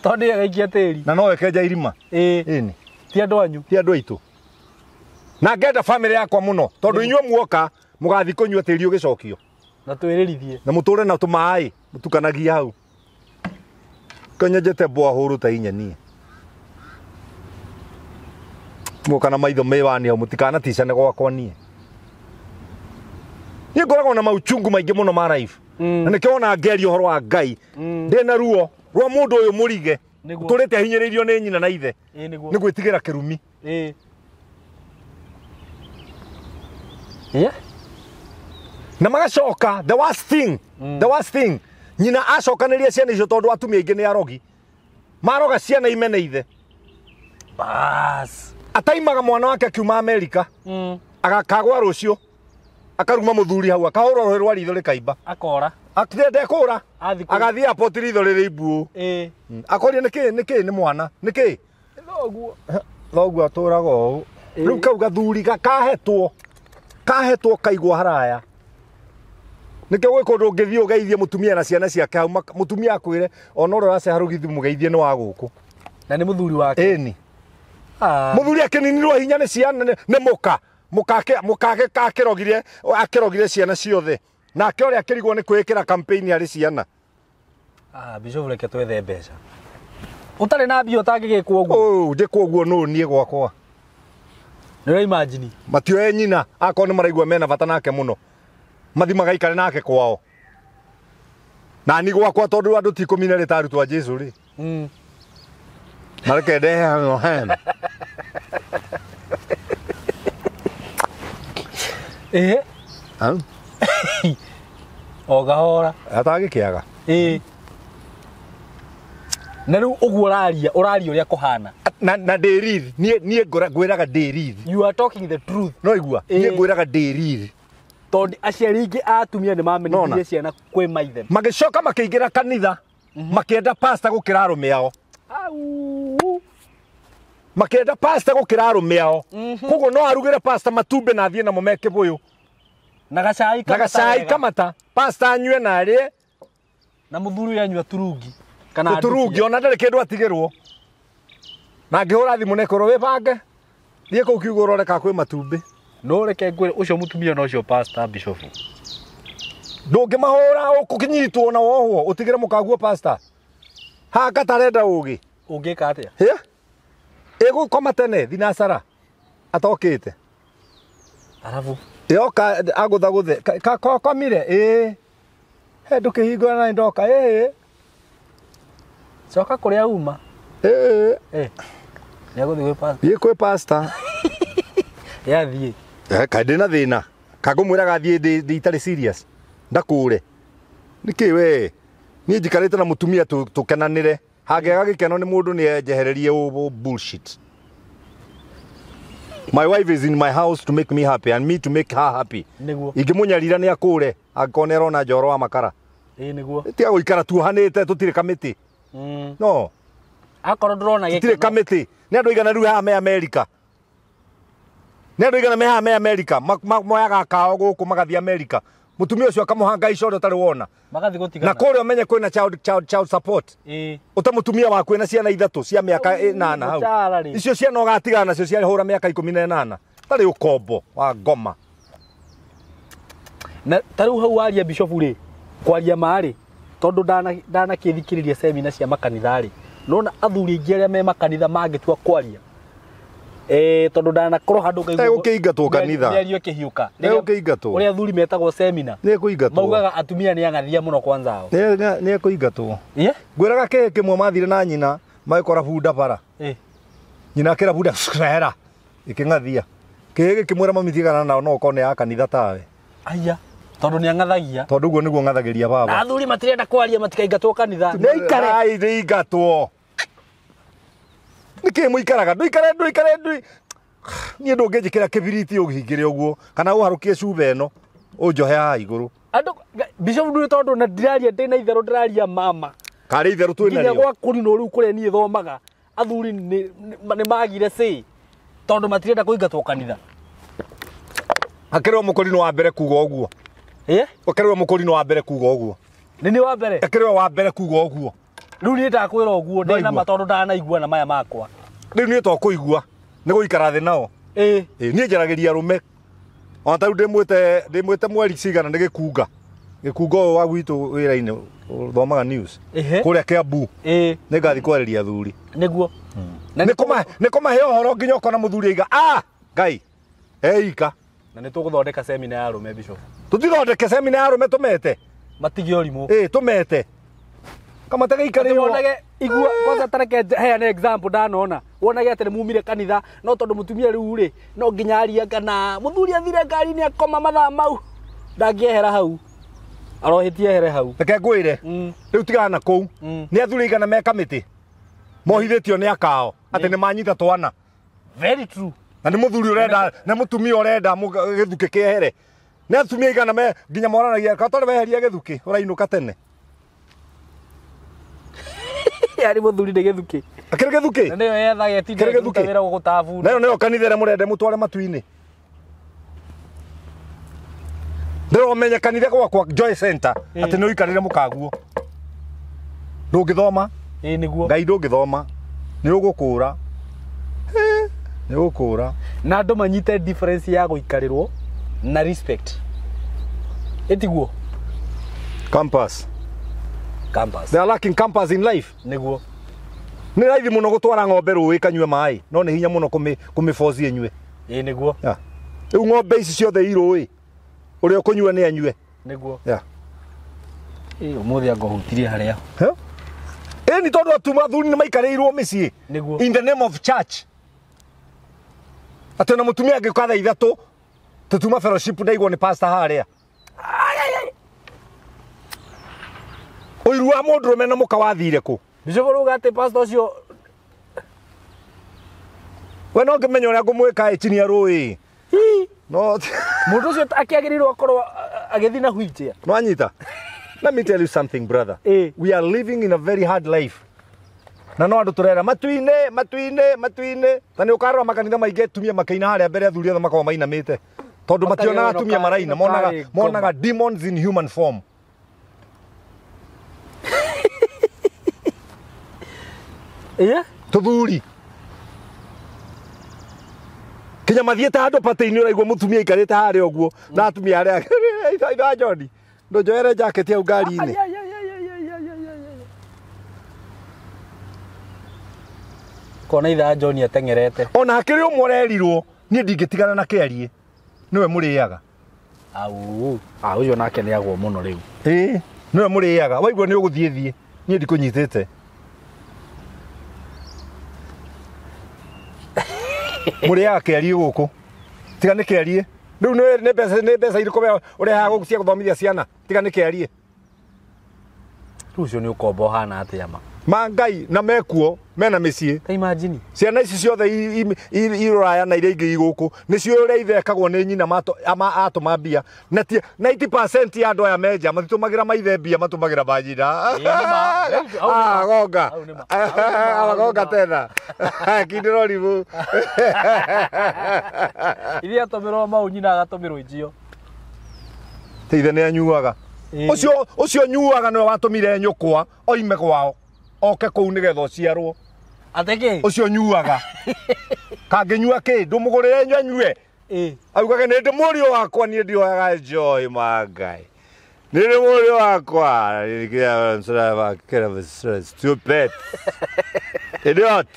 Tondũ ĩgaikia tĩri. Na no ĩkenja irima. Ĩĩ. Ti andũ anyu. Ti andũ aitũ. Na ngenda family yakwa mũno tondũ inyuĩ muoka mũgathiĩ kũnyua tĩri ũgĩcokio. Na twĩrĩrithie. Na mũtũre na tũmaĩ mũtukanagia hau. Kwenyenjete mbwa hũrũ ta inya niĩ. Muoka na maitho mĩwani hau mũtikanaticane gwakwa niĩ. Niĩ ngoragwo na mauchungu maingĩ mũno ma life. Na nĩkĩo wona ngeria ũhoro wa Ngai. Ndĩ na ruo rwa mũndũ ũyũ mũrige. Ũtũrĩte ahinyĩrĩirio nĩ nyina na ithe. Nĩ gwĩtigĩra kĩrumi. Yeah. Na magacoka the worst thing, the worst thing. Nyina acokanĩria ciana icio tondũ atumia aingĩ nĩ arogi. Maroga ciana imene ithe. Bas. Ataimaga mwana wake akiuma Amerika. Agakagwa rũciũ. Akaruma mũthuri hau akahũrwo rũhĩ rwa ritho rĩkaimba. Akora. Ndekũra. Agathiĩ airport ritho rĩrĩ imbuũ. Akoria nĩkĩ nĩkĩ nĩ mwana nĩkĩ? Thoguo. Thoguo atũraga ũũ. Rĩu kau gathuri kahetwo kaigwo haraya. Nĩkĩo gwĩ kũndũ ũngĩthiĩ ũgeithie mũtumia na ciana ciake hau mũtumia akwĩre ona ũrĩa ũraceha rũgithi mũgeithie nĩ wa gũkũ. Na nĩ mũthuri wake. Ĩni. Mũthuri akĩninirwo hinya nĩ ciana nĩ mũka. Mũka akĩrogire ciana ciothe. Nake ũrĩa akĩrigwo nĩ kwĩĩkĩra campaign harĩ ciana. Bishop reke twethe mbeca. Ũtarĩ na mbia ũtangĩgĩkwo ũguo. Oh, njĩkwo ũguo nũ niĩ gwakwa. Nĩ ũra imagine. Matioe nyina akorwo nĩ maraigua mena bata nake mũno. Mathi magaikare nake kwao. Na ni gwakwa tondũ andũ ti 12 ta arutwo a Jesũ rĩ. Mareke ndehe hano hena. O gahora. Atagĩkĩaga. Ĩĩ. Na rĩu ũguo ũraria ũraria ũrĩa kũhana. Na ndĩ real. Niĩ ngwĩraga ndĩ real. You are talking the truth. No igua. Niĩ ngwĩraga ndĩ real. Tondũ aciari aingĩ a atumia nĩ mamenithirie ciana kwĩ maithe. Magĩcoka makĩingĩra kanitha makĩenda pastor gũkĩra arũme ao. Au. Makĩenda pastor gũkĩra arũme ao. Koguo no arugĩre pastor matumbĩ na athiĩ namo me kĩbũyũ. Na gacai kamata. Na gacai kamata. Pastor anyue na arĩe. Na mũthuri ũyũ anyua turungi. Kana turungi ona ndarĩ kĩndũ atigĩrwo. Na ngĩhũra thimũ na ĩkorwo wĩbange. Thiĩ kũu kiugũ ũrore kana kwĩ matumbĩ. No reke ngwĩre ũcio mũtumia na ũcio pastor bishop. Ndũngĩmahũra ũkĩnyitwo na wohwo ũtigĩre mũkaguo pastor. Haha katarenda ũgĩ. Ũngĩka atĩa? Hĩ? Ĩgũkoma tene thinacara atokĩte. Arabu. Yoka agũthagũthe kakomire ĩĩ. He ndũkĩhingũra na ndoka ĩĩ. Coka kũrĩa uma. Ĩĩ. Ĩ. Nĩegũthiĩ gwĩ pastor. Thiĩ kwĩ pastor. Yathiĩ. Kaĩ ndĩna thĩna. Kangũmwĩraga thiĩ ndĩ itarĩ serious. Ndakũre. Nĩkĩ we? Niĩ njikarĩte na mũtumia tũkenanĩre. Hangĩaga gĩkeno nĩ mũndũ nĩ enjehererie bullshit. My wife is in my house to make me happy and me to make her happy. Nĩguo. Ingĩmũnyarira nĩ akũre angĩkorwo nĩ arona njoro wa makara. Ĩĩ nĩguo. Tiga gũikara tuohanĩte tũtirĩ kamĩtĩ. No. Akorwo ndũrona gĩkeno. Tũtirĩ kamĩtĩ. Nĩ andũ aigana rĩu haha me America. Nĩ andũ aigana me haha me America. Moyaga kao gũkũ magathiĩ America. Mũtumia ũcio akamũhangaica ũrĩa ũtarĩ wona. Magathiĩ gũtigana. Na kũrĩa ũmenye kwĩna child support. Ĩĩ. Ũte mũtumia waku ena ciana ithatũ cia mĩaka ĩnana hau. Icio ciana ũgatigana nacio ciahũra mĩaka 18. Tarĩ ũkombo wa ngoma. Na ta rĩu hau waria bishop rĩ, kwaria ma rĩ, tondũ ndanakĩthikĩrĩria semina cia makanitha rĩ, nona athuri aingĩ arĩa me makanitha mangĩtua kwaria. Tondũ ndanakorwo handũ ngaigua Egũkĩingatwo kanitha. Mĩario ĩkĩhiũka. Egũkĩingatwo. Ũrĩa athuri metagwo semina. Nĩekũingatwo. Maugaga atumia nĩ ang'athia mũno kwanza ao. Nĩekũingatwo. Ĩĩ? Ngwĩraga kĩhĩ kĩmwe mathire na nyina magĩkora bunda bara. Ĩĩ. Nyina akĩra bunda hera ĩkĩng'athia. Kĩhĩ gĩkĩmwĩra mami tigana nao no ũkorwo nĩ ya kanitha tawe. Aya. Tondũ nĩ ang'athagia. Tondũ ũguo nĩguo ng'athagĩria baba. Na athuri matirenda kwaria matikaingatwo kanitha. Nĩ ikare. Ai nĩingatwo. Nĩkĩ mũikaraga? Ndũikare ndũikare ndũi. Niĩ ndũngĩnjĩkĩra kĩbiriti ũhingĩre ũguo kana ũharũkie cuba ĩno ũnjohe haha igũrũ. Andũ bishop ndũrĩ tondũ na ndiraria ndĩna itherũ ndĩraria mama. Karĩ itherũ twĩ Nginya narĩo. gwa kũrinwo rĩu kũrĩa niĩ thomaga athuri nĩ magire say tondũ matirenda kũingatwo kanitha. Akĩrĩ we mũkũrinũ wa mbere kuga ũguo. Ĩĩ? Akĩrĩ we mũkũrinũ wa mbere kuga ũguo. Nĩ niĩ wa mbere? Akĩrĩ we wa mbere kuga ũguo. Rĩu niĩ ndakwĩra ũguo ndĩna ma tondũ ndanaigua na maya makwa. Rĩu niĩ to kũigua nĩ gũikara thĩ nao. Ĩĩ. Ĩĩ niĩ njaragĩria arũme. Ona ta rĩu ndĩmwĩte mweri cigana nĩ gĩkunga. Gĩkunga ũyũ wa gwitũ wĩra-inĩ ũthomaga news. Kũrĩa Kiambu. Ĩĩ. Nĩ ngathiĩ kwarĩria athuri. Nĩguo. Nĩ kũmahe ũhoro nginya ũkona mũthuri aiga ah Ngai eika. Na nĩ tũgũthondeka semina ya arũme bishop. Tũtithondeke semina ya arũme tũmete. Matige ũrimũ. Ĩĩ tũmete. Kamate gĩikarĩirwo. Wonage igua kwanza tareke heane example ndanona. Wonage atĩ nĩ mumire kanitha no tondũ mũtumia rĩu rĩ no nginya arie kana mũthuri athire ngari-inĩ akoma mathaa mau ndangĩehera hau. Arohĩtie ehere hau. Reke ngwĩre. Rĩu tigana na kũu. Nĩ athuri aigana me kamĩtĩ. Mohithĩtio nĩ akao atĩ nĩ manyita twana. Very true. Na nĩ mũthuri ũrenda nĩ mũtumia ũrenda gĩthukĩ kĩehere. Nĩ atumia aigana me nginya moranagia ka tondũ weheria gĩthukĩ ũrainũka tene. Yarĩ mũthuri nĩ gĩthukĩ. Akĩrĩ gĩthukĩ? Na nĩyo yethaga ĩtinde Kĩrĩ gĩthukĩ? wĩra gũgũta bunda. Nayo nĩyo kanitha ĩrĩa mũrenda mũtware matu-inĩ. Ndĩromenya kanitha gwakwa Joy Center atĩ nĩ ũikarĩre mũkaguo. Ndũngĩthoma. Ĩĩ nĩguo. Ngai ndũngĩthoma. Nĩ ũgũkũra. Nĩ ũgũkũra. Na andũ manyite difference ya gũikarĩrwo na respect. Ĩtiguo? Campus. Campus. They are lacking campus in life. Nĩguo. Nĩ raithi mũno gũtwara ng'ombe rũĩ ĩkanyue maĩ, no nĩ hinya mũno kũmĩboci ĩnyue. Ĩĩ nĩguo. Rĩu ng'ombe ici ciothe i rũĩ, ũrĩa ũkũnyua nĩ anyue. Nĩguo. Yeah. Ĩĩ ũmũthĩ anga ũhutirie harĩa. Ĩĩ nĩ tondũ atuma athuri nĩ maikarĩirwo mĩciĩ. Nĩguo. In the name of church. Atĩ ona mũtumia angĩũka thaa ithatũ, tũtuma fellowship ndaigwo nĩ pastor harĩa. Ũiru wa mũndũrũme na mũka wathire kũ? Bishop ũrauga atĩ pastor ũcio We no ngĩmenya ũrĩa ngũmwĩka ĩ chini ya rũĩ. No mũndũ ũcio akĩagĩrĩirwo akorwo agĩthiĩ na wheelchair. Nwanyita. Let me tell you something, brother. We are living in a very hard life. Na no andũ tũrera matu-inĩ, matu-inĩ, matu-inĩ. Ta nĩ ũkarora makanitha maingĩ atumia makĩina harĩa mbere athuri othe makoragwo mainamĩte. Tondũ mationaga atumia maraina, monaga demons in human form. Tũthuri. Kinya mathiĩte handũ patĩ-inĩ ũraigua mũtumia aikarĩte harĩa ũguo na atumia arĩa itha John ndũnjoere jacket hau ngari-inĩ. Kona itha John ateng'erete. Ona hakĩrĩ ũmwe ũrerirwo niĩ ndingĩtigana na kĩarie nĩwe mũrĩaga. Au, ũcio nake nĩagwo mũno rĩu. Ĩĩ, nĩwe mũrĩaga. Waigua nĩ ũgũthiĩ thiĩ, niĩ ndikũnyitĩte. Mũrĩaga kĩarie gũkũ. Tiga nĩ kĩarie. Rĩu nĩ mbeca irĩkũ we ũrehaga gũkũ cia gũthomithia ciana? Tiga nĩ kĩarie. Rĩu ũcio nĩ ũkombo ũhana atĩa ma? Ma Ngai na mekuo mena mĩciĩ. Ta imagine. Ciana ici ciothe i rũraya na iria ingĩ i gũkũ nĩcio ũrĩa ithe ekagwo nĩ nyina atũma mbia. Na 90% ya andũ aya menja matitũmagĩra maithe mbia matũmagĩra ma nyina. Gonga. Gonga tena. Kindĩroribu. Ithe atũmĩrwo mau nyina agatũmĩrwo injio. Te ithe nĩ anyuaga. Ũcio nyuaga nĩwe watũmire nyũkwa oime gwao oke kũu nĩgetha ũciarwo. Atĩ kĩ? Ũcio nyuaga. Kangĩnyua kĩ? Ndũmũgũrĩre anyue. Augage nĩ ndĩ mũriũ wakwa niĩ ndioyaga njohi ma Ngai. Nĩ ndĩ mũriũ wakwa. Stupid. Idiot.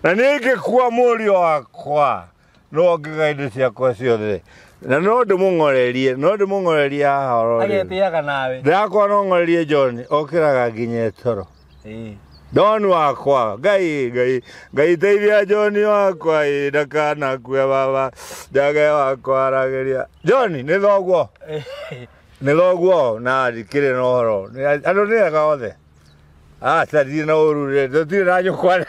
Na niĩ ingĩkua mũriũ wakwa no ngĩga indo ciakwa ciothe. Na no ndĩmũng'orerie, no ndĩmũng'orerie haha oro rĩu. Agetĩaga nawe. Ndĩrakwa no ng'orerie John, okĩraga nginya toro. John wakwa, Ngai, Ngai, Ngai teithia John wakwa, ndakanakue baba, njage wakwa aragĩria. John, nĩ thoguo. Nĩ thoguo, na ndikĩrĩ na ũhoro. Andũ nĩ ega othe. Aca ndirĩ na ũru rĩ, tũtirĩ na nyũkwa.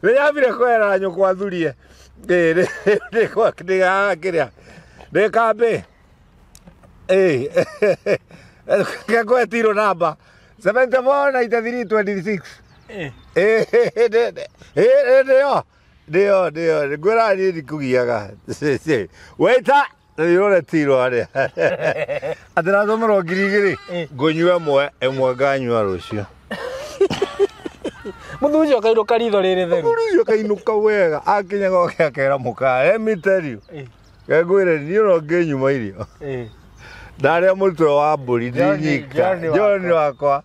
Nĩ nyambire kwehera nyũkwa thurie. Ndĩ ndĩ kambĩ. Ngekwetirwo namba 74 93 26. Ndio ndio ndio ngwĩra niĩ ndikũgiaga. Waiter nĩũretirwo harĩa. Atĩ natũmĩrwo 2,000 ngũnyua ĩmwe nganyua rũciũ. Mũthuri ũcio akainũka ritho rĩrĩ theru. Mũthuri ũcio akainũka wega akinya gwake akera mũka, let me tell you. Ngwĩre niĩ no ngĩnyuma irio. Ndarĩa mũtwe wa mbũri ndinyika. John wakwa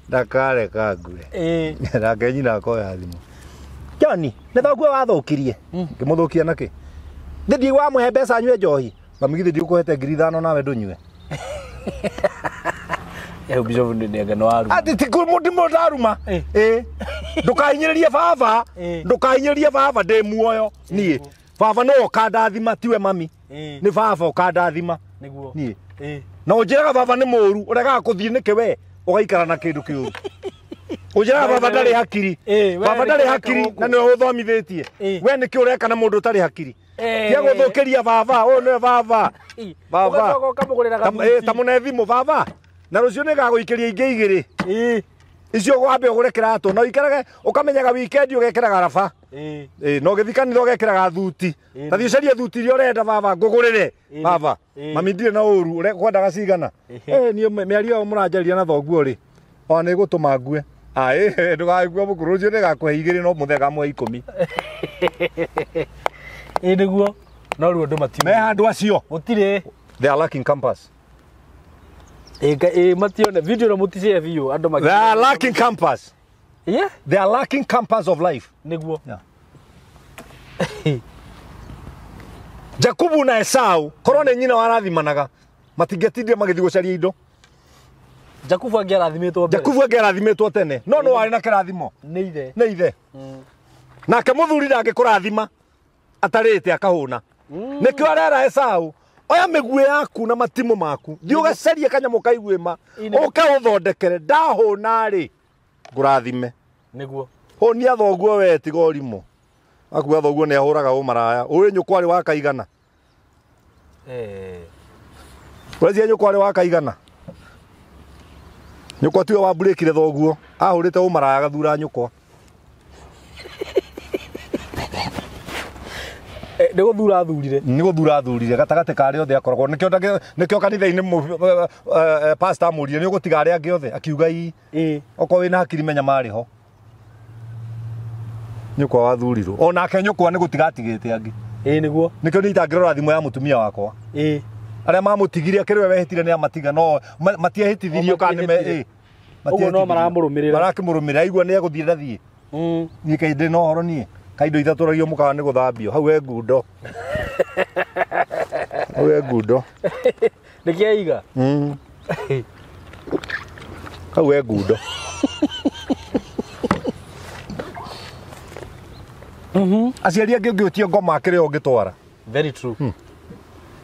ndakareka ngue. Nake nyina akoya thimũ. John, nĩ thoguo wathũkirie. Ngĩmũthũkia nakĩ? Ndĩthiĩ wamũhe mbeca anyue njohi. Mami githĩ ndikũhete 5,000 nawe ndũnyue. Bishop nĩ waruma. Atĩ ti mũndũ ndaruma. Ndũkahinyĩrĩrie baba. Ndũkahinyĩrĩrie baba ndĩ muoyo niĩ. Baba no ũkandathima tiwe mami. Nĩ baba ũkandathima. Nĩguo. Niĩ. Na ũnjĩraga baba nĩ mũũru, ũregaga kũthiĩ nĩkĩ we ũgaikara na kĩndũ kĩũru. Ũnjĩraga baba ndarĩ hakiri. Baba ndarĩ hakiri na nĩwe ũthomithĩtie. We nĩkĩ ũreka na mũndũ ũtarĩ hakiri? Tiga gũthũkĩria baba, ũyũ nĩwe baba. Baba. Ta mũne thimũ baba. Na rũciũ nĩngagũikĩria ingĩ igĩrĩ. Icio wambe ũgũre kĩratũ na ũikarage ũkamenyaga weekend ũgekĩraga raba. Na ũgĩthiĩ kanitha ũgekĩraga thuti. Ta thiĩ ũcarie thuti iria ũrenda baba ngũgũrĩre. Baba, mami ndirĩ na ũru, ũkwendaga cigana? Niĩ mĩario ĩyo mũranjarĩria na thoguo rĩ, ona nĩ ĩgũtũma ngue. Ndũgakue mũkũrũ rũciũ nĩngakũhe 2 no mũthenya ngamũhe 10. Ĩĩ nĩguo. No rĩu andũ matiũĩ. Me handũ acio. Gũtirĩ. They are lacking compass. Matione video no mũticare biũ andũ They are lacking compass. Yeah. They are lacking compass of life. Nĩguo. Yeah. Jakubu na Esau korwo nĩ nyina warathimanaga matingĩatindire magĩthiĩ gũcaria indo. Jakubu angĩarathimĩtwo mbere. Jakubu angĩarathimĩtwo tene. No no warĩ na kĩrathimo. Nĩ ithe. Nĩ ithe. Nake mũthuri ndangĩkũrathima atarĩte akahũna. Nĩkĩo arera Esau Oya mĩguĩ yaku na matimũ maku. Thiĩ ũgacarie kanyamũ ka iguĩma. Ũke ũthondekere ndahũna rĩ. Ngũrathime. Nĩguo. Hũnia thoguo we tiga ũrimũ. Akuga thoguo nĩ ahũraga ũmaraya. Ũĩ nyũkwa arĩ wa kaigana. Ũreciria nyũkwa arĩ wa kaigana. Nyũkwa tiwe wamburĩkire thoguo. Ahũrĩte ũmaraya agathura nyũkwa. Nĩ gũthura athurire. Nĩ gũthura athurire gatagatĩ ka arĩa othe akoragwo. Nĩkĩo kanitha-inĩ pastor amũririe nĩ ũgũtiga arĩa angĩ othe akiuga ii. Okorwo wĩna hakiri menya marĩ ho. Nyũkwa wathurirwo. Onake nyũkwa nĩ gũtiga atigĩte angĩ. Nĩguo. Nĩkĩo niĩ itangĩrora thimũ ya mũtumia wakwa. Arĩa mamũtigirie akĩrĩ we wehĩtire nĩ amatiga no matiehĩtithirio kana nĩ ũguo no maramũrũmĩrĩra. Marakĩmũrũmĩrĩra aigua nĩ egũthiĩ ndathiĩ. Niĩ kaĩ ndĩ na ũhoro niĩ. Kaindo ithatũragio mũkawa nĩ gũthambio. Hau he ngundo. Hau he ngundo. Nĩkĩ aiga? Hau he ngundo. Aciari angĩ ũngĩũtia ngoma akĩrĩ ũngĩtwara. Very true.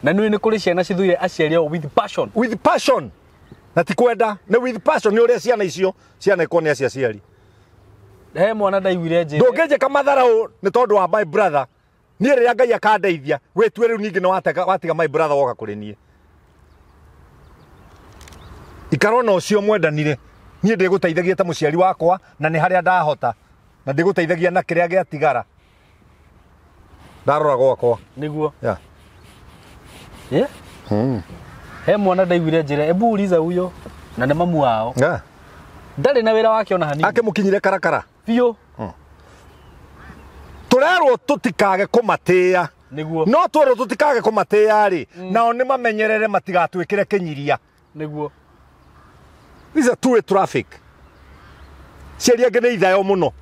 Na nĩ kũrĩ ciana cithuire aciari ao with passion. With passion. Na ti kwenda, nĩ with passion nĩ ũrĩa ciana icio cianekwo nĩ acio aciari. He mwana ndaiguire njĩra. Ndũngĩnjĩka matharau nĩ tondũ wa my brother. Niĩ rĩrĩa Ngai akandeithia, wĩtue rĩu ningĩ nĩ watiga my brother woka kũrĩ niĩ. Ikara na ũcio mwendanire. Niĩ ndĩgũteithagia ta mũciari wakwa na nĩ harĩa ndahota. Na ndĩgũteithagia na kĩrĩa gĩatigara. Ndarora gwakwa. Nĩguo. Yeah. Yeah? He mwana ndaiguire njĩra, ebu uliza huyo na nĩ mamu wao. Yeah. Ndarĩ na wĩra wake ona hanini. Akĩmũkinyire karakara. Biũ. Tũrerwo tũtikage kũmatĩĩa. Nĩguo. No twerwo tũtikage kũmatĩĩa rĩ, nao nĩ mamenyerere matigatwĩkĩre kĩnyiria. Nĩguo. This is a two-way traffic. Ciari angĩ nĩ ithayo mũno.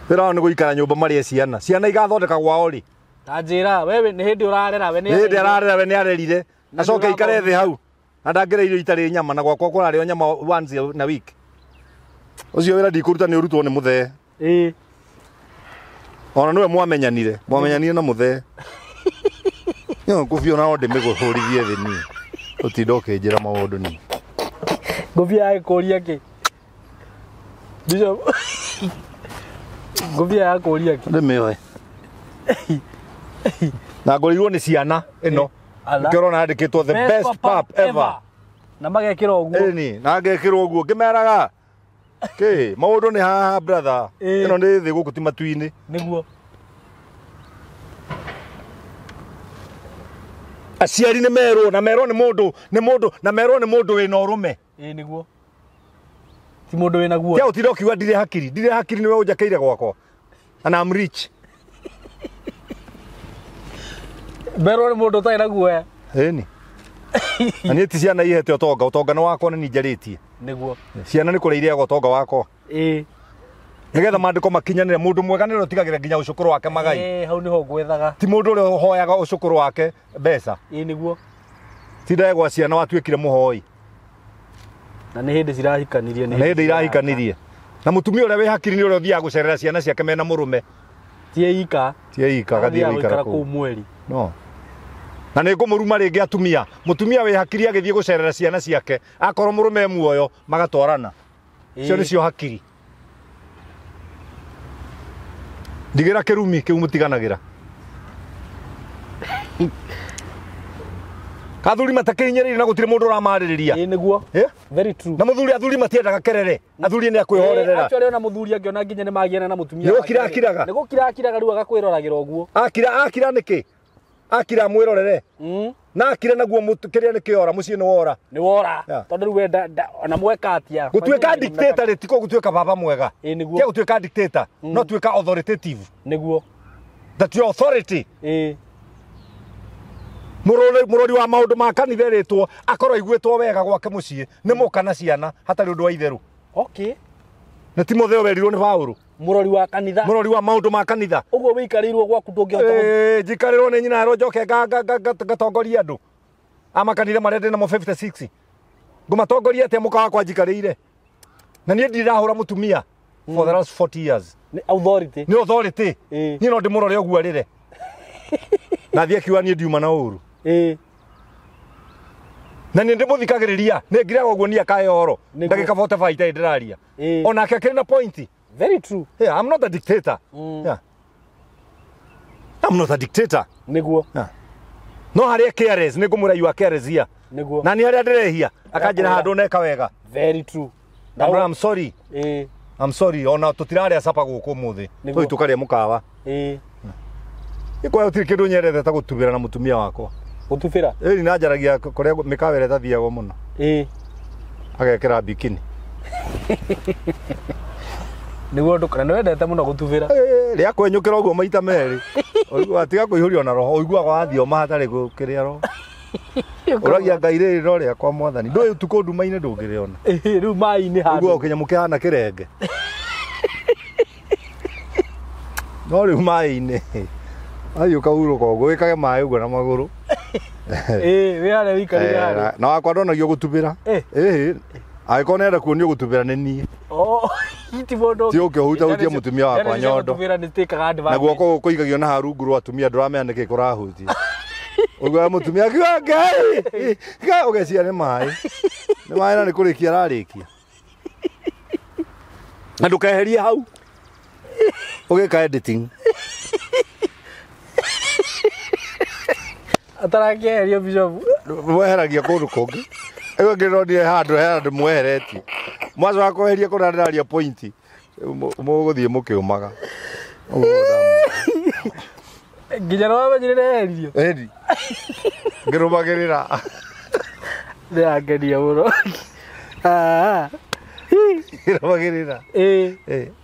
Wĩra wao nĩ gũikara nyũmba marĩe ciana. Ciana igathondeka gwao rĩ. Ta njĩra, wewe nĩ hĩndĩ ũrarera we nĩ hĩndĩ ararera we nĩ arerire. Acoke aikare thĩ hau. Na ndangĩrĩa irio itarĩ nyama na gwakwa kũrarĩo nyama once na week. Ũcio wĩra ndikũruta nĩ ũrutwo nĩ mũthee. Ona nĩwe mwamenyanire. Mwamenyanire na mũthee. Nyo ngũbia ona no ndĩmĩgũhũrithie thĩ niĩ. Ũtinda ũkĩnjĩra maũndũ niĩ. Ngũbia yagĩkũria kĩ? Bishop. Ngũbia yakũria kĩ? Ndĩmĩoe. Na ngũrĩirwo nĩ ciana ĩno. Nĩkĩo ũrona yandĩkĩtwo the best pap ever. Na magekĩra ũguo. Ĩni, na ngekĩrwo ũguo ngĩmeraga. Kĩ, maũndũ nĩ haha brother. Ĩno nĩ thĩ gũkũ ti matu-inĩ. Nĩguo. Aciari nĩ merwo na merwo nĩ mũndũ, nĩ mũndũ, na merwo nĩ mũndũ wĩna ũrũme. Nĩguo. Ti mũndũ wĩna guoya. Tia ũtinda ũkiuga ndirĩ hakiri, ndirĩ hakiri nĩwe ũnjakĩire gwakwa. And I'm rich. Merwo nĩ mũndũ ũtarĩ na guoya. Ĩni. Na niĩ ti ciana ihete ũtonga, ũtonga nĩ wakwa nĩ niĩ njarĩtie. Nĩguo. Ciana nĩ kũrĩa irĩaga ũtonga wakwa. Nĩgetha maandĩko makinyanĩre mũndũ mwega nĩ ũrĩa ũtigagĩra nginya ũcũkũrũ wake magai. Hau nĩho ngwethaga. Ti mũndũ ũrĩa ũhoyaga ũcũkũrũ wake mbeca. Nĩguo. Ti ndegwa ciana watuĩkire mũhoi. Na nĩ hĩndĩ cirahikanirie. Na nĩ hĩndĩ irahikanirie. Na mũtumia ũrĩa wĩ hakiri nĩ ũrĩa ũthiaga gũcerera ciana ciake mena mũrũme. Ti eika. Ti eika agathiĩ gũikara kũu mweri. No. Na nĩ ngũmũruma rĩngĩ atumia. Mũtumia wĩ hakiri agĩthiĩ gũcerera ciana ciake, akorwo mũrũme e muoyo magatwarana. Icio nĩcio hakiri. Ndigĩra kĩrumi kĩu mũtiganagĩra. Athuri matakĩhinyĩrĩirie na gũtirĩ mũndũ ũramarĩrĩria. Nĩguo. Very true. Na mũthuri athuri matiendaga kerere. Athuri nĩ akwĩhorerera. Actually ona mũthuri angĩona nginya nĩ magiana na mũtumia. Nĩ gũkira akiraga. Nĩ gũkira akiraga rĩu agakwĩroragĩra ũguo. Akira akira nĩkĩ? Akira mwĩrorere. Na akira naguo kĩrĩa nĩ kĩora mũciĩ nĩ wora. Nĩ wora. Tondũ rĩu we ona mweka atia. Gũtuĩka dictator rĩ tiko gũtuĩka baba mwega. Nĩguo. Ti gũtuĩka dictator, no tuĩka authoritative. Nĩguo. That your authority. Mũrori wa maũndũ ma kanitha erĩtwo akorwo aiguĩtwo wega gwake mũciĩ nĩ mũka na ciana hatarĩ ũndũ wa itherũ. Okay. Nĩ Timotheo werirwo nĩ Paũlũ. Mũrori wa kanitha. Mũrori wa maũndũ ma kanitha. Ũguo wĩikarĩirwo gwaku ndũngĩhota. Njikarĩrwo nĩ nyina erwo njoke ngatongoria andũ a makanitha marĩa ndĩ namo 56. Ngũmatongoria atĩa mũka wakwa njikarĩire? Na niĩ ndirahũra mũtumia for the last 40 years. Nĩ authority. Nĩ authority. Niĩ no ndĩmũrore ũguo arĩre. Na thiĩ akiuga niĩ ndiuma na ũru. Na nĩ ndĩmũthikagĩrĩria nĩ ngiraga ũguo niĩ akahe ũhoro ndagĩka 45 itarĩ ndĩraria. Onake akĩrĩ na point. Very true. Yeah, I'm not a dictator. Yeah. I'm not a dictator. Nĩguo. Yeah. No harĩa careless nĩ ngũmwĩra you are careless here. Nĩguo. Na nĩ harĩa ndĩrehia akanjĩra handũ neka wega. Very true. Na I'm sorry. I'm sorry ona tũtirarĩa capa gũkũ ũmũthĩ. Tũthiĩ tũkarĩa mũkawa. Ĩkwa gũtirĩ kĩndũ nyendete ta gũtubĩra na mũtumia wakwa. Gũtubĩra? Ĩni na njaragia kũrĩa mĩkawa ĩrĩa ĩtathiagwo mũno. Agekĩra bikini. Nĩguo ndũkana nĩ wendete mũno gũtubĩra. Rĩa kwenyũkĩra ũguo maita merĩ. Ũiguaga tiga kũihũrio na roho, ũiguaga wathiĩ oma hatarĩ gũkĩrĩa roho. Ũragia Ngai rĩrĩ no rĩakwa mwathani. Ndũĩ ũtukũ nduma-inĩ ndũngĩrĩona. Rĩu maĩ-inĩ handũ. Ũiguaga kĩnyamũ kĩhana kĩrenge. No rĩu maĩ-inĩ. Athiĩ ũkahurũka ũguo wĩkage maĩ ũguo na magũrũ. Wĩ harĩa wĩikarĩire harĩa. Na wakwa ndonagio gũtubĩra. Angĩkorwo nĩenda kuonio gũtubĩra nĩ niĩ. Ti mũndũ. Ti ũke ũhutahutie mũtumia wakwa nyondo. Gũtubĩra nĩ take advantage. Na guoko gũkũigagio na harungu rwa atumia ndũramenya nĩkĩ kũrahutia. Ũiguaga mũtumia akiuga Ngai! Ngai ũgeciria nĩ maĩ. Nĩ maĩ na nĩ kũrĩkia ararĩkia. Na ndũkeherie hau. Ũgĩka editing. Atarakĩeherio Bishop. Mweheragia kũndũ kũngĩ. Ĩyo ngĩronire handũ he handũ mweheretie. Mwacoka kweheria kũrĩa ndĩraria point. Mũgũthiĩ mũkĩũmaga. Nginya nĩwamenyire nĩeheririo? Ĩni. Ngĩrũmagĩrĩra. Nĩangenia mũno. Ngĩrũmagĩrĩra.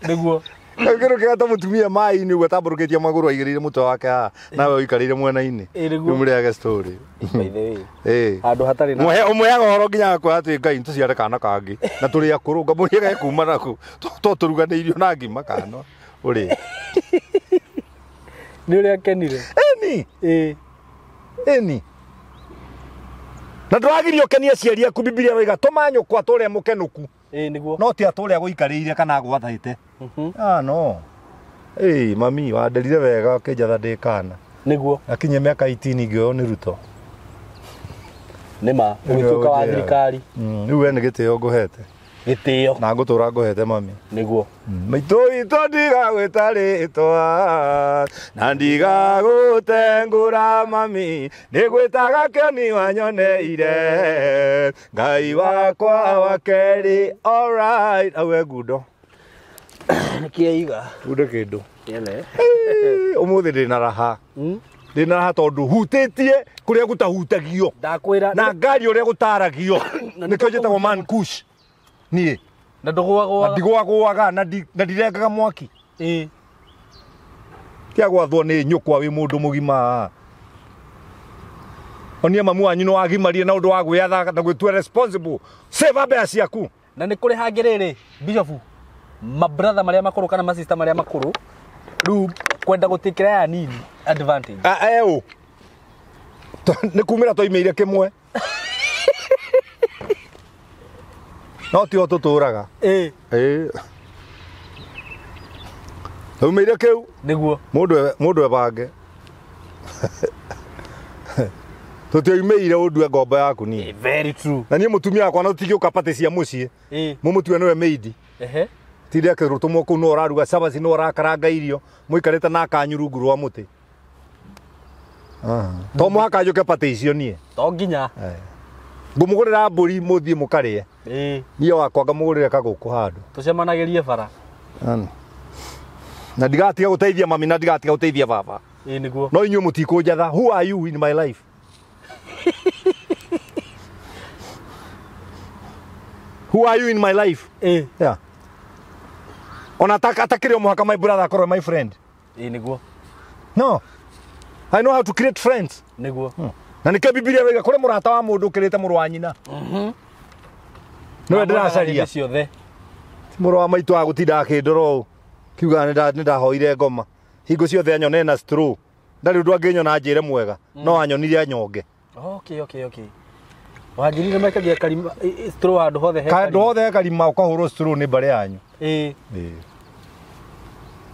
Nĩguo. Kĩndũ kĩrĩa ta mũtumia maĩ-inĩ ũguo atambũrũkĩtie magũrũ aigĩrĩire mũtwe wake haha nawe ũikarĩire mwena-inĩ. Nĩguo. Rĩu mũrĩage story. By the way. Handũ hatarĩ na Ũmũheaga ũhoro nginya agakwĩra atĩ Ngai nĩtũciare kana kangĩ na tũrĩ akũrũ ngamũria ge kuma nakũ to tũruganĩirio na ngima kana ũrĩe. Nĩ ũrĩa akenire. Ĩni. Ĩni. Na ndũragirio ũkenie aciari aku Bibilia ĩroiga tũma nyũkwa tũrĩa mũkenũku. Nĩguo. No ti atũrĩa gũikarĩire kana gwathĩte. No. Mami wanderire wega ũkĩnjatha ndĩ kana. Nĩguo. Akinyia mĩaka 18 ngĩoywo nĩ Ruto. Nĩ ma, ũgĩtuĩka wa thirikari. Rĩu we nĩ gĩtĩo ngũhete. Gĩtĩo. Na ngũtũra ngũhete mami. Nĩguo. Maitũ witũ ndigagwĩta rĩtwa na ndigagũtengũra mami nĩgwĩtaga kĩoni wanyoneire Ngai wakwa wa kerĩ alright. Au e ngundo. Nĩkĩaiga. Ngundo kĩndũ. Ũmũthĩ ndĩna raha. Ndĩna raha tondũ hutĩtie kũrĩa gũtahutagio. Ndakwĩra. Na ngari ũrĩa gũtaragio. Nĩkĩo njĩtagwo man kush. Niĩ. Na ndũgũagũaga. Na ndigũagũaga na ndirengaga mwaki. Tia gwathwo nĩ nyũkwa wĩ mũndũ mũgima. Onia mamu wanyu nĩ wagimarie na ũndũ wa gwĩatha na gwĩtua responsible. Save mbeca ciaku. Na nĩ kũrĩ hangĩ rĩrĩ, Bishop, mabrother marĩa makũrũ kana masista marĩa makũrũ rĩu kwenda gũtĩkĩra aya nini advantage. Eũ. Nĩ kumĩra twaimĩire kĩmwe. No tiho tũtũraga. Twaumĩire kĩu. Nĩguo. Mũndũ ebange. Tũtiaumĩire ũndue ngombo yaku niĩ. Very true. Na niĩ mũtumia wakwa no tigĩũka patĩ cia mũciĩ. Mũmũtue nĩwe maid. Tinde akĩrũtũmwo kũu no ũraruga cabaci no ũrakaranga irio mũikarĩte na akanyu rungu rwa mũtĩ. To mũhaka njũke patĩ icio niĩ. To nginya. Ngũmũgũrĩra mbũri mũthiĩ mũkarĩe. Niĩ wakwa ngamũgũrĩra kagũkũ handũ. Tũcemanagĩrie bara. Na ndigatiga gũteithia mami na ndigatiga gũteithia baba. Nĩguo. No inyuĩ mũtikũnjatha. Who are you in my life? Who are you in my life? Yeah. Ona atakĩrĩ o mũhaka my brother akorwo my friend. Nĩguo. No. I know how to create friends. Nĩguo. Na nĩkĩo Bibilia ĩroiga kũrĩ mũrata wa mũndũ ũkĩrĩte mũrũ wa nyina. Nĩwe ndĩracaria. Ciothe. Mũrũ wa maitũ agũtinda akĩndora ũũ. Kiuga nĩ ndahoire ngoma. Hingo ciothe anyone na straw. Ndarĩ ũndũ angĩnyona anjĩre mwega. No anyonire anyonge. Okay. Wanjĩrire maikagia karima straw handũ hothe he karima. Handũ hothe he karima ũkahũrwo straw nĩ mbarĩ yanyu.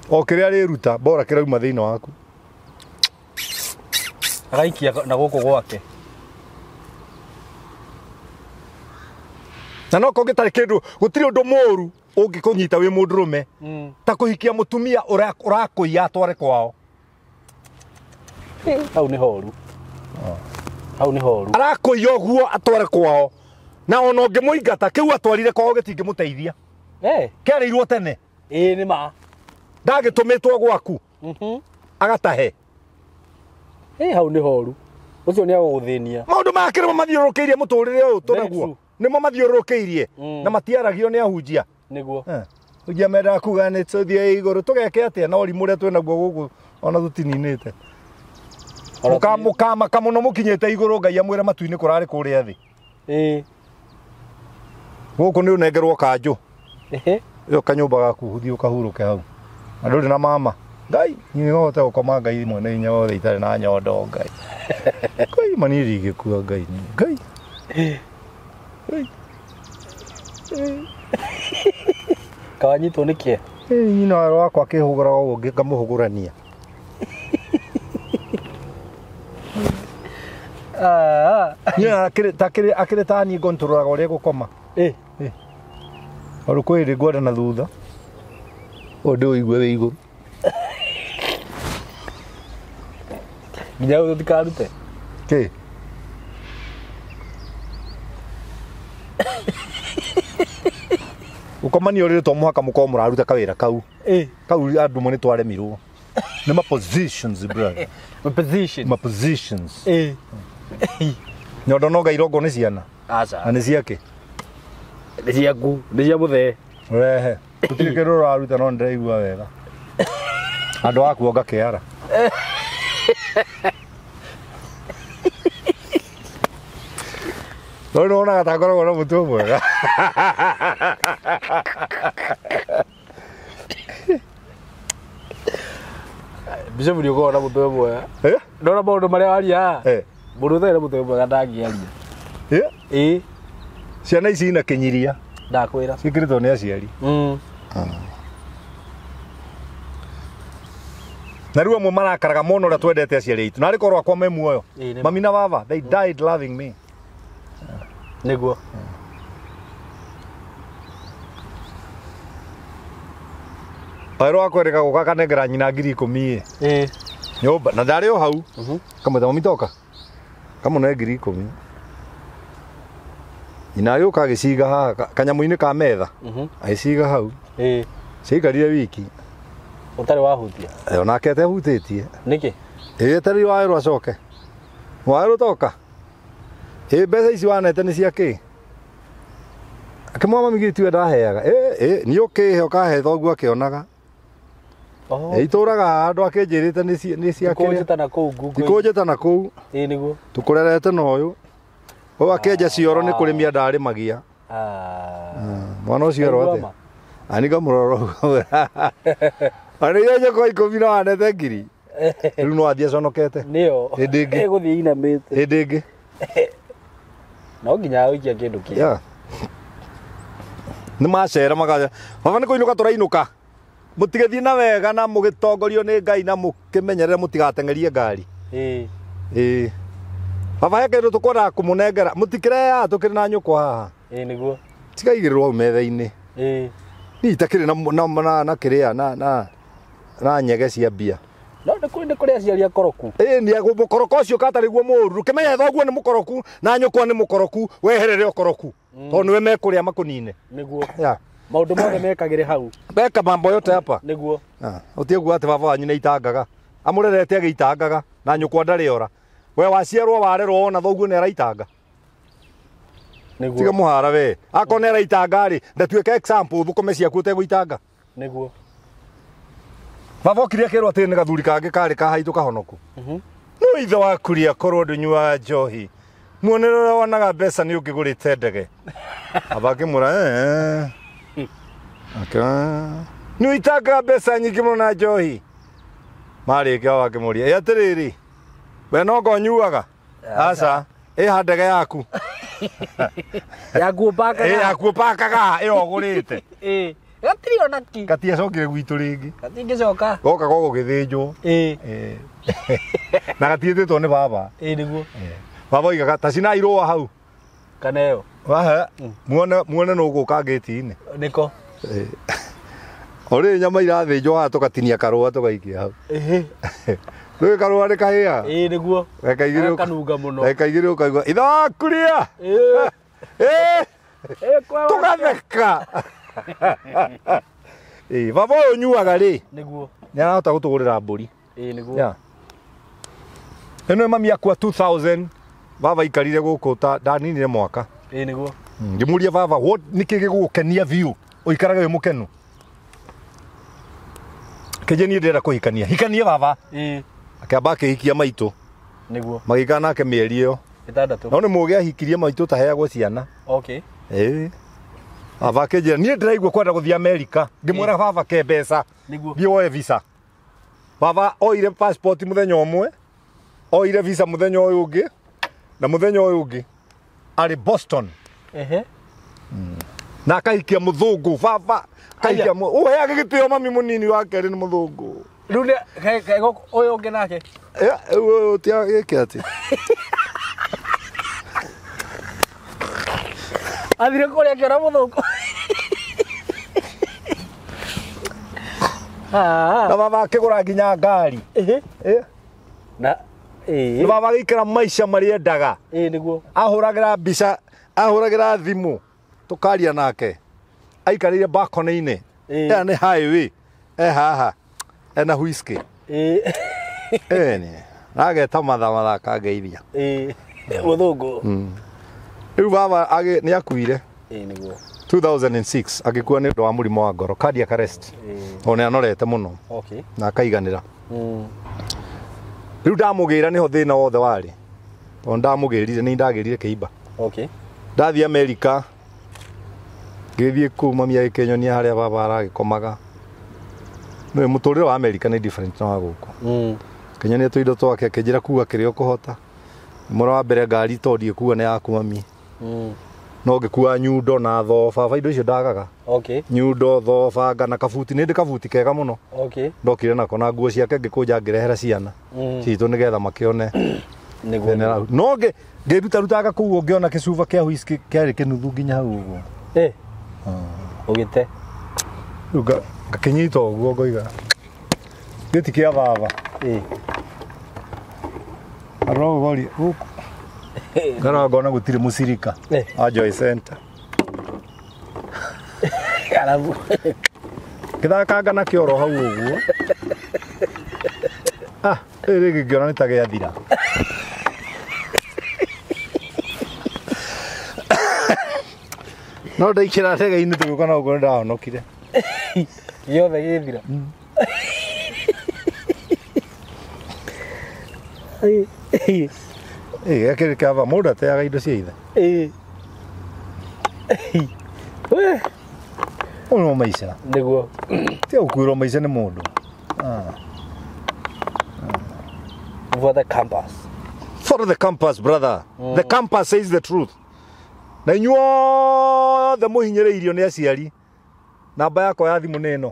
O kĩrĩa rĩruta bora kĩrauma thĩinĩ waku. Agaikia na gũkũ gwake. Na no kũngĩtarĩ kĩndũ gũtirĩ ũndũ mũũru ũngĩkũnyita wĩ mũndũrũme ta kũhikia mũtumia ũrakũiya atware kwao. Hau nĩ horu. Hau nĩ horu. Arakũiya ũguo atware kwao. Na ona ũngĩmũingata kĩu atwarire kwao gĩtingĩmũteithia. Kĩarĩirwo tene. Ĩĩ nĩ ma. Ndagĩtũmĩtwo gwaku. Agatahe. Hau nĩ horu. Ũcio nĩ agũgũthĩnia. Maũndũ maya kĩrĩmo mathiũrũrũkĩirie mũtũrĩre ũyũ tũnaguo. Nĩmo mathiũrũrũkĩirie na matiaragio nĩ ahunjia. Nĩguo. Ahunjia mendaga kuga nĩ tũthiĩ igũrũ tũgeke atĩa na ũrimũ ũrĩa twĩnaguo gũkũ ona tũtininĩte. Mũkamaka mũno mũkinyĩte igũrũ Ngai amwĩre matu-inĩ kũrarĩ kũrĩa thĩ. Gũkũ nĩ ũnengerwo kanjũ. Ĩyo kanyũmba gaku ũthiĩ ũkahurũke hau. Na ndũrĩ na mama. Ngai, niĩ no hote gũkoma Ngai mwene hinya wothe itarĩ na nyondo Ngai. Ngai ma niĩ ndingĩkua Ngai. Ngai. Kawanyitwo nĩ kĩe? Nyina wakwa akĩhũgũraga ũguo ngamũhũgũrania. Niĩ akĩrĩ ta niĩ ngontrolaga ũrĩa egũkoma. Tondũ kwĩ hĩndĩ ngwenda na thutha ũyũ ndĩũigue wĩ igũrũ. Nginya ũtikarute? Kĩ? Gũkomania ũrĩrĩ to mũhaka mũkorwo mũraruta kawĩra kau. Kau andũ mwe nĩ twaremirwo. Nĩ ma positions brother. Ma positions. Ma positions. Nyondo no ngairongo nĩ ciana. Aca. Na nĩ ciake? Nĩ ciaku, nĩ cia mũthee. Rehe. Gũtirĩ kĩndũ ũraruta no nĩndĩraigua wega. Andũ a kuonga kĩara. No nĩ wonaga ta ngoragwo na mũtwe mwega. Bishop nĩ ũkoragwo na mũtwe mwega. Ndona maũndũ marĩa waria. Mũndũ ũtarĩ na mũtwe mwega ndangĩaria. Ĩĩ. Ciana ici ina kĩnyiria. Ndakwĩra. Ciĩkĩrĩtwo nĩ aciari. Na rĩu amwe marakaraga mũno ũrĩa twendete aciari aitũ. Na arĩ korwo akwa me muoyo. Mami na baba, they died loving me. Nĩguo. Wĩra wa kwerĩka gũka akanengera nyina 10,000 ĩ. Nyũmba na ndarĩ o hau. Kamwĩta mami toka. Kamũne 10,000. Nyina agĩũka agĩciga haha kanyamũ-inĩ ka metha. Agĩciga hau. Ciaikarire wiki. Ũtarĩ wahutia? Onake atehutĩtie. Nĩkĩ? Etereire waerwo acoke. Waerwo toka. Mbeca ici wanete nĩ cia kĩ? Akĩmwĩra mami githĩ tiwe ndaheaga. Niĩ ũkĩhe ũkahe thoguo akĩonaga. Itũraga haha andũ akĩnjĩrĩte nĩ cia kĩrĩa. Tikũnjĩta na kũu ngungo. Tikũnjĩta na kũu. Ĩĩ nĩguo. Tũkũrerete na ũyũ. Ũyũ akĩenja cioro nĩ kũrĩmia ndarĩmagia. Mwana ũcio erwo atĩa? Ani ngamũrora ũguo. Arĩ njoko 10 na wanete 1,000. Rĩu no athiĩ aconokete. Nĩyo. Hĩndĩ ĩngĩ. Ĩgũthiĩ inamĩte. Hĩndĩ ĩngĩ. No nginya ũikia kĩndũ kĩega. Nĩ macera magaca. Baba nĩ kũinũka tũrainũka. Mũtigĩthiĩ na wega na mũgĩtongorio nĩ Ngai na mũkĩmenyerere mũtigateng'erie ngari. Ĩĩ. Baba he kĩndũ tũkwendaga kũmũnengera. Mũtikĩrehaga tũkĩrĩ na nyũkwa haha. Ĩĩ nĩguo. Cikaigĩrĩrwo hau metha-inĩ. Ĩĩ. Niĩ itakĩrĩ na kĩrĩa na nyege cia mbia. No nĩ kũrĩ aciari akoroku. Ĩĩ nĩ mũkoroko ũcio katarĩ guo mũũru. Kĩmenye thoguo nĩ mũkoroku na nyũkwa nĩ mũkoroku, weherere ũkoroku. Tondũ nĩwe mekũrĩa makũnine. Nĩguo. Maũndũ mothe mekagĩre hau. Meka mambo yote hapa. Nĩguo. Ũtige kuuga atĩ baba wanyu nĩ aitangaga. Amũrerete agĩitangaga na nyũkwa ndarĩ ora. We waciarwo warerwo wona thoguo nĩ araitanga. Nĩguo. Tiga mũhara we. Akorwo nĩ araitanga rĩ, ndatuĩke example thũkũme ciaku ũtegũitanga. Nĩguo. Baba okire akĩrwo atĩ nĩ gathuri kangĩ karĩ ka haitũ kahonoku. No ithe waku rĩ akorwo ndũnyuaga njohi. Muonere ũrĩa wonaga mbeca nĩ ũngĩgũrĩte ndege. Baba akĩmwĩra nĩ ũitangaga mbeca nyingĩ mũno na njohi. Marĩkia baba akĩmũria, ĩ atĩrĩrĩ, we no ngo ũnyuaga? Aca. Ĩha ndege yaku. Yaku ũpakaga. Ĩ yaku ũpakaga, ĩyo ũgũrĩte. Gatirĩ ona ki. Gatiacokire gwitũ rĩngĩ. Gatingĩcoka. Goka gogũgĩthĩnjwo. Ĩĩ. Na gatiĩtĩtwo nĩ baba. Ĩĩ nĩguo. Baba oigaga ta cinai rũa hau. Kana ĩyo. Waha, muone nũ ũgũka ngĩti-inĩ. Nĩko. O rĩrĩ nyama irathĩnjwo haha tũgatinia karũa tũgaikia hau. Ĩhĩ. Rĩu karũa nĩ kahĩa. Ĩĩ nĩguo. Reka igĩrĩ Kanunga mũno. Reka igĩrĩ ũkaigua ithe waku rĩa. Ĩĩ. Ĩĩ. Ĩĩ kwa. Tũgatheka. Ĩĩ baba ũyũ ũnyuaga rĩ. Nĩguo. Nĩ arahota gũtũgũrĩra mbũri. Ĩĩ nĩguo. Yeah. Ĩno mami akua 2000 baba aikarire gũkũ ta ndaninire mwaka. Ĩĩ nĩguo. Ngĩmũria baba what nĩkĩ gĩgũgũkenia biũ ũikarage wĩ mũkenu. Kĩnjĩ niĩ ndĩrenda kũhikania. Hikanie baba. Ĩĩ. Akĩamba akĩhikia maitũ. Nĩguo. Magĩikara nake mĩeri ĩyo. Ĩtandatũ. No nĩ mũgĩ ahikirie maitũ taheagwo ciana. Okay. Ĩĩ. Baba akĩnjĩra niĩ ndĩraigua kwenda gũthiĩ Amerika. Ngĩmwĩra baba ke mbeca. Nĩguo. Thiĩ woe visa. Baba oire passport mũthenya ũmwe. Oire visa mũthenya ũyũ ũngĩ. Na mũthenya ũyũ ũngĩ arĩ Boston. Ehe. Na akahikia mũthũngũ baba. Akahikia ũheage gĩtĩo mami mũnini wa kerĩ nĩ mũthũngũ. Rĩu nĩ ũyũ ũngĩ nake. Ũyũ ti gĩke atĩ. Athire kũrĩa akĩona mũthũngũ. Na baba akĩgũra nginya ngari. Ehe. Na ĩĩ. Na baba agĩikara maica marĩa endaga. Ĩĩ nĩguo. Ahũragĩra mbica, ahũragĩra thimũ tũkaria nake. Aikarĩire balcony-inĩ. Ĩyo nĩ highway. E haha. Ena whisky. Ĩĩ. Ĩni. Ageta matha matha akangeithia. Ĩĩ. Mũthũngũ. Rĩu baba nĩ akuire. Ĩĩ nĩguo. 2006 agĩkua nĩ ũndũ wa mũrimũ wa ngoro, cardiac arrest. O nĩ anorete mũno. Okay. Na akaiganĩra. Rĩu ndamũgĩra nĩho thĩna wothe warĩ. Tondũ ndamũgĩrire nĩ ndagĩrire kĩimba. Okay. Ndathiĩ Amerika ngĩthiĩ kũu mami agĩkĩnyonia harĩa baba aragĩkomaga. Nĩ mũtũrĩre wa Amerika nĩ different na wa gũkũ. Kĩnyonia tũindo twake akĩnjĩra kuga kĩrĩa ũkũhota. Mũra wa mbere ngari tondũ ndiĩkua nĩ yaku mami. No ngĩkua nyundo na thoba, baba indo icio ndagaga. Okay. Nyundo, thoba, ngana kabuti, nĩ ndĩ kabuti kega mũno. Okay. Ndokire nako na nguo ciake ngĩkũnja ngĩrehera ciana. Citũ nĩgetha makĩone. Nĩguo. No ngĩrutarutaga kũu ngĩona kĩcuba kĩa whisky kĩarĩ kĩnuthu nginya hau ũguo. Eh. Ũgĩte. Rĩu ngakĩnyita ũguo ngoiga. Gĩti kĩa baba. Ĩĩ. Arogori gũkũ. Ngarora ngona gũtirĩ mũcirika. A Joy Center. Arabu. Ngĩthakanga na kĩoro hau ũguo. Ah, rĩu rĩngĩ ngĩona nĩ ta gĩathira. No ndaikĩra ndege-inĩ tũgĩũka na ũguo nĩ ndahonokire. Gĩothe gĩthira. Ĩĩ, gĩakĩrĩ kĩa baba, mũndũ ateaga indo cia ithe. Ĩĩ. Ũyũ nĩmo maica. Nĩguo. Tiga gũkuĩrwo maica nĩ mũndũ. For the campus. Follow the campus, brother. The campus says the truth. Na inyuothe mũhinyĩrĩirio nĩ aciari. Namba yakwa ya thimũ nĩ ĩno.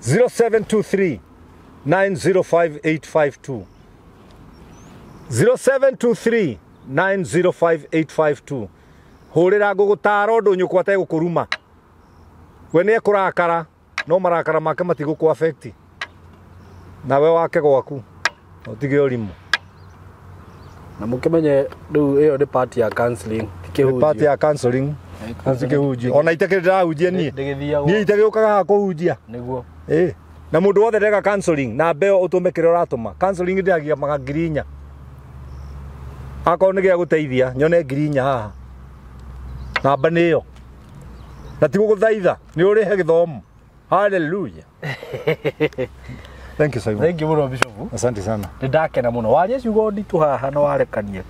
0723 905852. 0723 905852. Hũrĩra ngũgũtara ũndũ nyũkwa ategũkũruma. We nĩ ekũrakara, no marakara make matigũkũ affect. Nawe wake gwaku. Ũtige ũrimũ. Na mũkĩmenye rĩu ĩyo nĩ part ya counseling, ti kĩhunjio. Part ya counseling. Ti kĩhunjio. Ona itakĩrĩ ndĩrahunjia niĩ. Niĩ itegĩũkaga haha kũhunjia. Nĩguo. Ĩĩ. Na mũndũ wothe ndeka counseling na mbeo ũtũme kĩrĩa ũratũma. Counseling ndĩhagia maga 4,000. Akorwo nĩ gĩa gũteithia nyone 4,000 haha. Namba nĩ ĩyo. Na ti gũgũthaitha, nĩ ũrĩhe gĩthomo. Hallelujah. Thank you Simon. Thank you mũno Bishop. Asante sana. Nĩ ndakena mũno. Waria ciugo nditũ haha na warekania.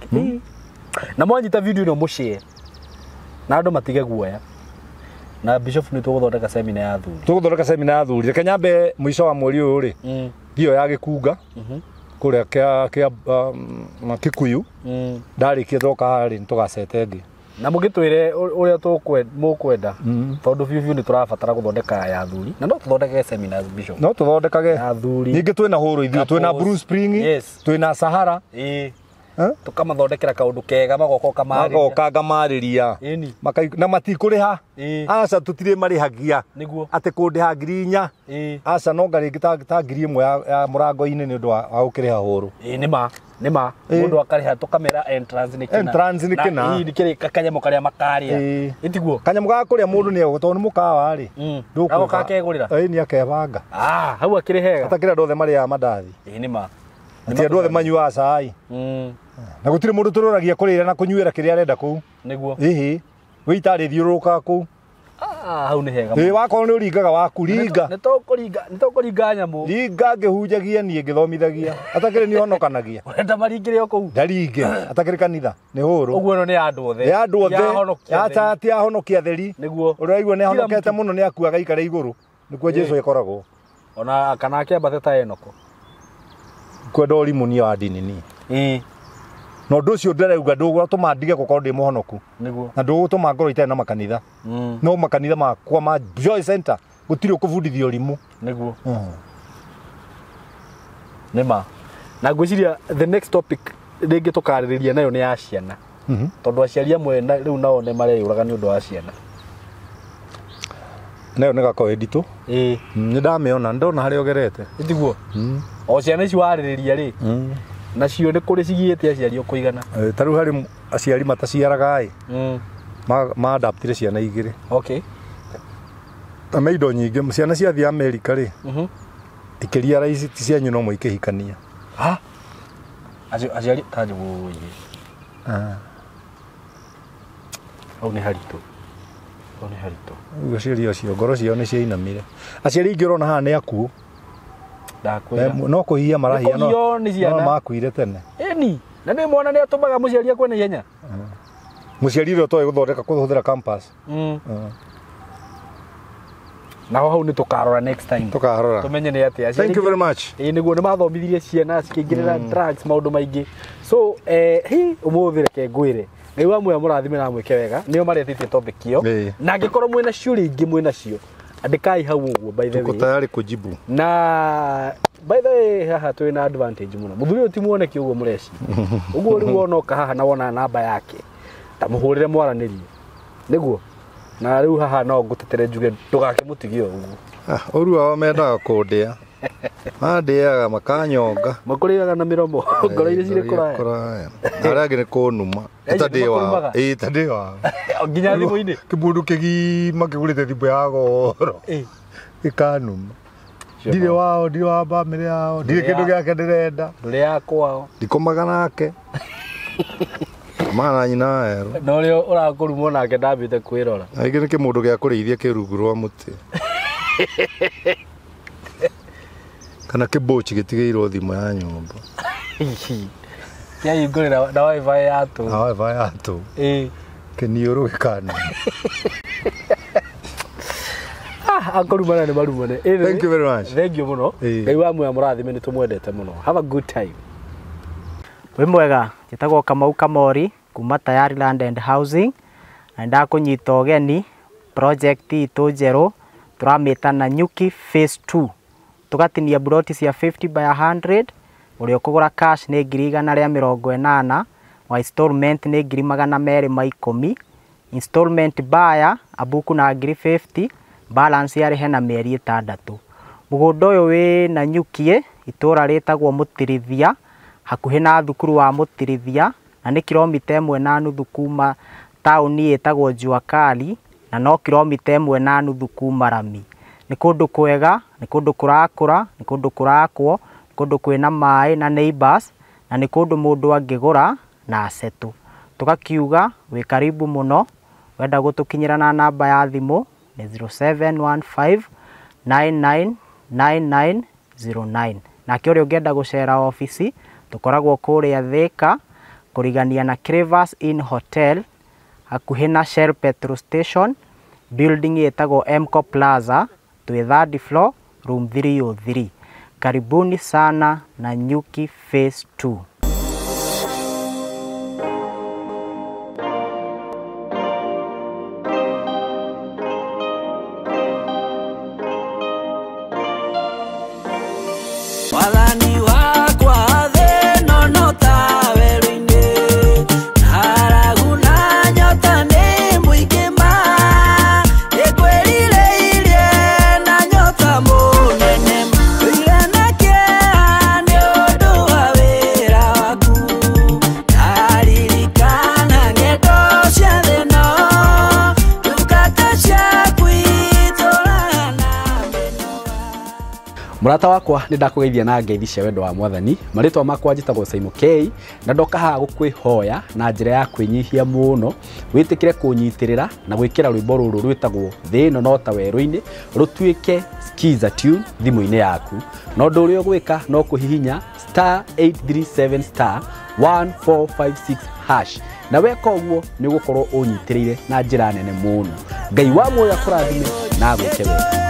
Na mwanyita video ĩno mũshare. Na andũ matige guoya. Na Bishop nĩ tũgũthondeka seminar ya athuri. Tũgũthondeka seminar ya athuri. Reke nyambe mũico wa mweri ũyũ rĩ. Ngio ya gĩkunga. Kũrĩa kĩa Kikuyu. Ndarĩkia ndoka haha rĩ nĩtũgacete ĩngĩ. Na mũgĩtwĩre ũrĩa mũkwenda tondũ biũ biũ nĩ tũrabatara gũthondeka ya athuri na no tũthondeke seminars bishop. No tũthondekage ya athuri. Ningĩ twĩna hũrũ ithuĩ, twĩna Blue Spring, twĩna Sahara. Tũkamathondekera kaũndũ kega magoka ũkamarĩria. Magoka ngamarĩria. Na matikũrĩha. Aca tũtirĩ marĩhagia. Atĩ kũndĩha 4,000. Aca no ngarĩngĩ ta 1,000 ya mũrango-inĩ nĩ ũndũ wa gũkĩrĩha hũrũ. Nĩma. Nĩma. Mũndũ akarĩha tũkamera entrance nĩ kĩna. Entrance nĩ kĩna. Nĩ kĩrĩ kanyamũ karĩa makarĩa. Ĩtiguo. Kanyamũ ga kũrĩa mũndũ nĩ egũ tondũ nĩ mũkawa rĩ. Agoka akegũrĩra. Nĩ akebanga. Hau akĩrĩ hega. Atakĩrĩ andũ othe marĩaga mandathi. Nĩma. Atĩ andũ othe manyuaga cai. Na gũtirĩ mũndũ tũroragia kũrĩra na kũnyuĩra kĩrĩa arenda kũu. Nĩguo. Ĩhĩ. Wĩ itarĩ thiũrũrũkaga kũu. Hau nĩ hega. Wakorwo nĩ ũringaga waku ringa. Nĩ tũkũringa nyamũ. Ringa ngĩhunjagia niĩ ngĩthomithagia. Atakĩrĩ nĩ honokanagia. Ũrenda maringĩre o kũu? Ndaringe. Atakĩrĩ kanitha nĩ hũrũ. Ũguo ĩno nĩ ya andũ othe. Nĩ ya andũ othe. Aca ti ahonokia atheri. Nĩguo. Ũraigua nĩ ahonokete mũno nĩ akuaga aikare igũrũ. Nĩkuo Jesũ ĩkoragwo. Ona kana akĩambate ta Enoko. Kwenda ũrimũ niĩ wa ndini niĩ. Na ũndũ ũcio ndĩrauga ndũgũtũma ndige gũkorwo ndĩ mũhonoku. Nĩguo. Na ndũgũtũma ngorwo itarĩ na makanitha. No makanitha makwa ma Joy Center gũtirĩ ũkũbundithia ũrimũ. Nĩguo. Nĩma. Na ngwĩciria the next topic rĩngĩ tũkarĩrĩria nayo nĩ ya ciana. Tondũ aciari amwe rĩu nao nĩ mareyũraga nĩ ũndũ wa ciana. Nayo nĩ gakorwo ĩ nditũ. Nĩ ndamĩona, ndona harĩa ũgerete. Ĩtiguo. O ciana ici warĩrĩria rĩ. Nacio nĩ kũrĩ cigiĩte aciari o kũigana. Ta rĩu harĩ aciari mataciaraga ĩ. Ma adaptire ciana igĩrĩ. Okay. Na me indo nyingĩ, ciana ciathiĩ Amerika rĩ. Ikĩria raici ti cianyu no mũikĩhikania. Ha? Aciari ta njũĩ. Hau nĩ haritũ. Hau nĩ haritũ. Ũguo aciari acio ngoro ciao nĩ ciainamire. Aciari aingĩ ũrona haha nĩ akuũ. No kũhia marahia no makuire tene. Ĩni, na nĩ mwana nĩ atũmaga mũciari akue na ihenya. Mũciari ũrĩa ũtoĩ gũthondeka kũhũthĩra campus. Naho hau nĩ tũkarora next time. Tũkarora. Tũmenye nĩ atĩa. Thank you very much. Nĩguo nĩ mathomithirie ciana cikĩingĩrĩra drugs maũndũ maingĩ. So hi ũmũthĩ reke ngwĩre. Ngai wa muoyo mũrathime na mwĩke wega. Nĩo maretĩtie topic ĩyo. Na angĩkorwo mwĩna ciũria ingĩ mwĩna cio. Andĩkai hau ũguo by the way. Tuko tayari kujibu. Na by the way haha twĩna advantage mũno. Mũthuri ũyũ ti muoneki ũguo mũreci. Ũguo rĩu wonoka haha na wona namba yake. Ta mũhũrĩre mwaranĩrie. Nĩguo. Na rĩu haha no ngũtetere njuge ndũgakĩmũtigie ũguo. Ũru ao mendaga kũndĩa. Mandĩaga makanyonga. Makũrĩaga na mĩromo. Ngoro iria cirĩ kũraya. Na arĩa angĩ nĩ kũnuma. Ta ndĩ wao. Ta ndĩ wao. Nginya thimũ-inĩ. Kĩmũndũ kĩgima kĩgũrĩte thimũ ya goro. Gĩkanuma. Ndirĩ wao, ndirĩ wa bamĩrĩ yao, ndirĩ kĩndũ gĩake ndĩrenda. Ndũrĩ ya kwao. Ndikomaga nake. Komaga na nyina werũ. Na ũrĩa ũrakũrumwo nake ndambĩte kwĩrora. Aingĩ nĩ kĩmũndũ gĩa kũrĩithia kĩ rungu rwa mũtĩ. Kana kĩbũci gĩtigĩirwo thimũ ya nyũmba. Kĩahingũrĩra na wifi ya tũ. Na wifi ya tũ. Kĩniũrũ gĩkanuma. Akorumana nĩ marumane. Thank you very much. Thank you mũno. Ngai wa muoyo mũrathime nĩ tũmwendete mũno. Have a good time. Wĩ mwega, njĩtagwo Kamau Kamori kuma Tayari Land and Housing na ndakũnyita ũgeni project itũ njerũ tũramĩta Nanyuki Phase 2. Tũgatinia buroti cia 50 by 100, ũrĩa ũkũgũra cash nĩ 180,000, wa installment nĩ 210,000, installment buyer abuku na 50,000, balance yarĩhe na mĩeri 6. Mũgũnda ũyũ wĩ Nanyuki itũra rĩtagwo Mũtirithia, hakuhĩ na thukuru wa Mũtirithia, na nĩ kilomita 1.5 kuma taũni ĩtagwo Jua Kali, na no kilomita 1.5 kuma Rami. Nĩ kũndũ kwega, nĩ kũndũ kũrakũra, nĩ kũndũ kũrakwo, nĩ kũndũ kwĩna maĩ na neighbors, na nĩ kũndũ mũndũ angĩgũra na asetũ. Tũgakiuga wĩ karibu mũno, wenda gũtũkinyĩra na namba ya thimũ nĩ 0715 999909. Nake ũrĩa ũngĩenda gũcera obici, tũkoragwo kũrĩa Thika, kũrigania na Crevas Inn Hotel, hakuhĩ na Shell Petrol Station, building ĩtagwo Mco Plaza, twĩ third floor, room 303. Karibuni sana Nanyuki Phase 2. Mũrata wakwa, nĩ ndakũgeithia na ngeithi cia wendo wa Mwathani. Marĩtwa makwa njĩtagwo Simon K, na ndoka haha gũkwĩhoya na njĩra ya kwĩnyihia mũno wĩtĩkĩre kũnyitĩrĩra na gwĩkĩra rwĩmbo rũrũ rwĩtagwo "Thĩ ĩno no ta werũ-inĩ" rũtuĩke skiza tune thimũ-inĩ yaku. Na ũndũ ũrĩa ũgwĩka no kũhihinya *837*1456#, na weka ũguo nĩ ũgũkorwo ũnyitĩrĩire na njĩra nene mũno. Ngai wa muoyo akũrathime na agwĩke wega.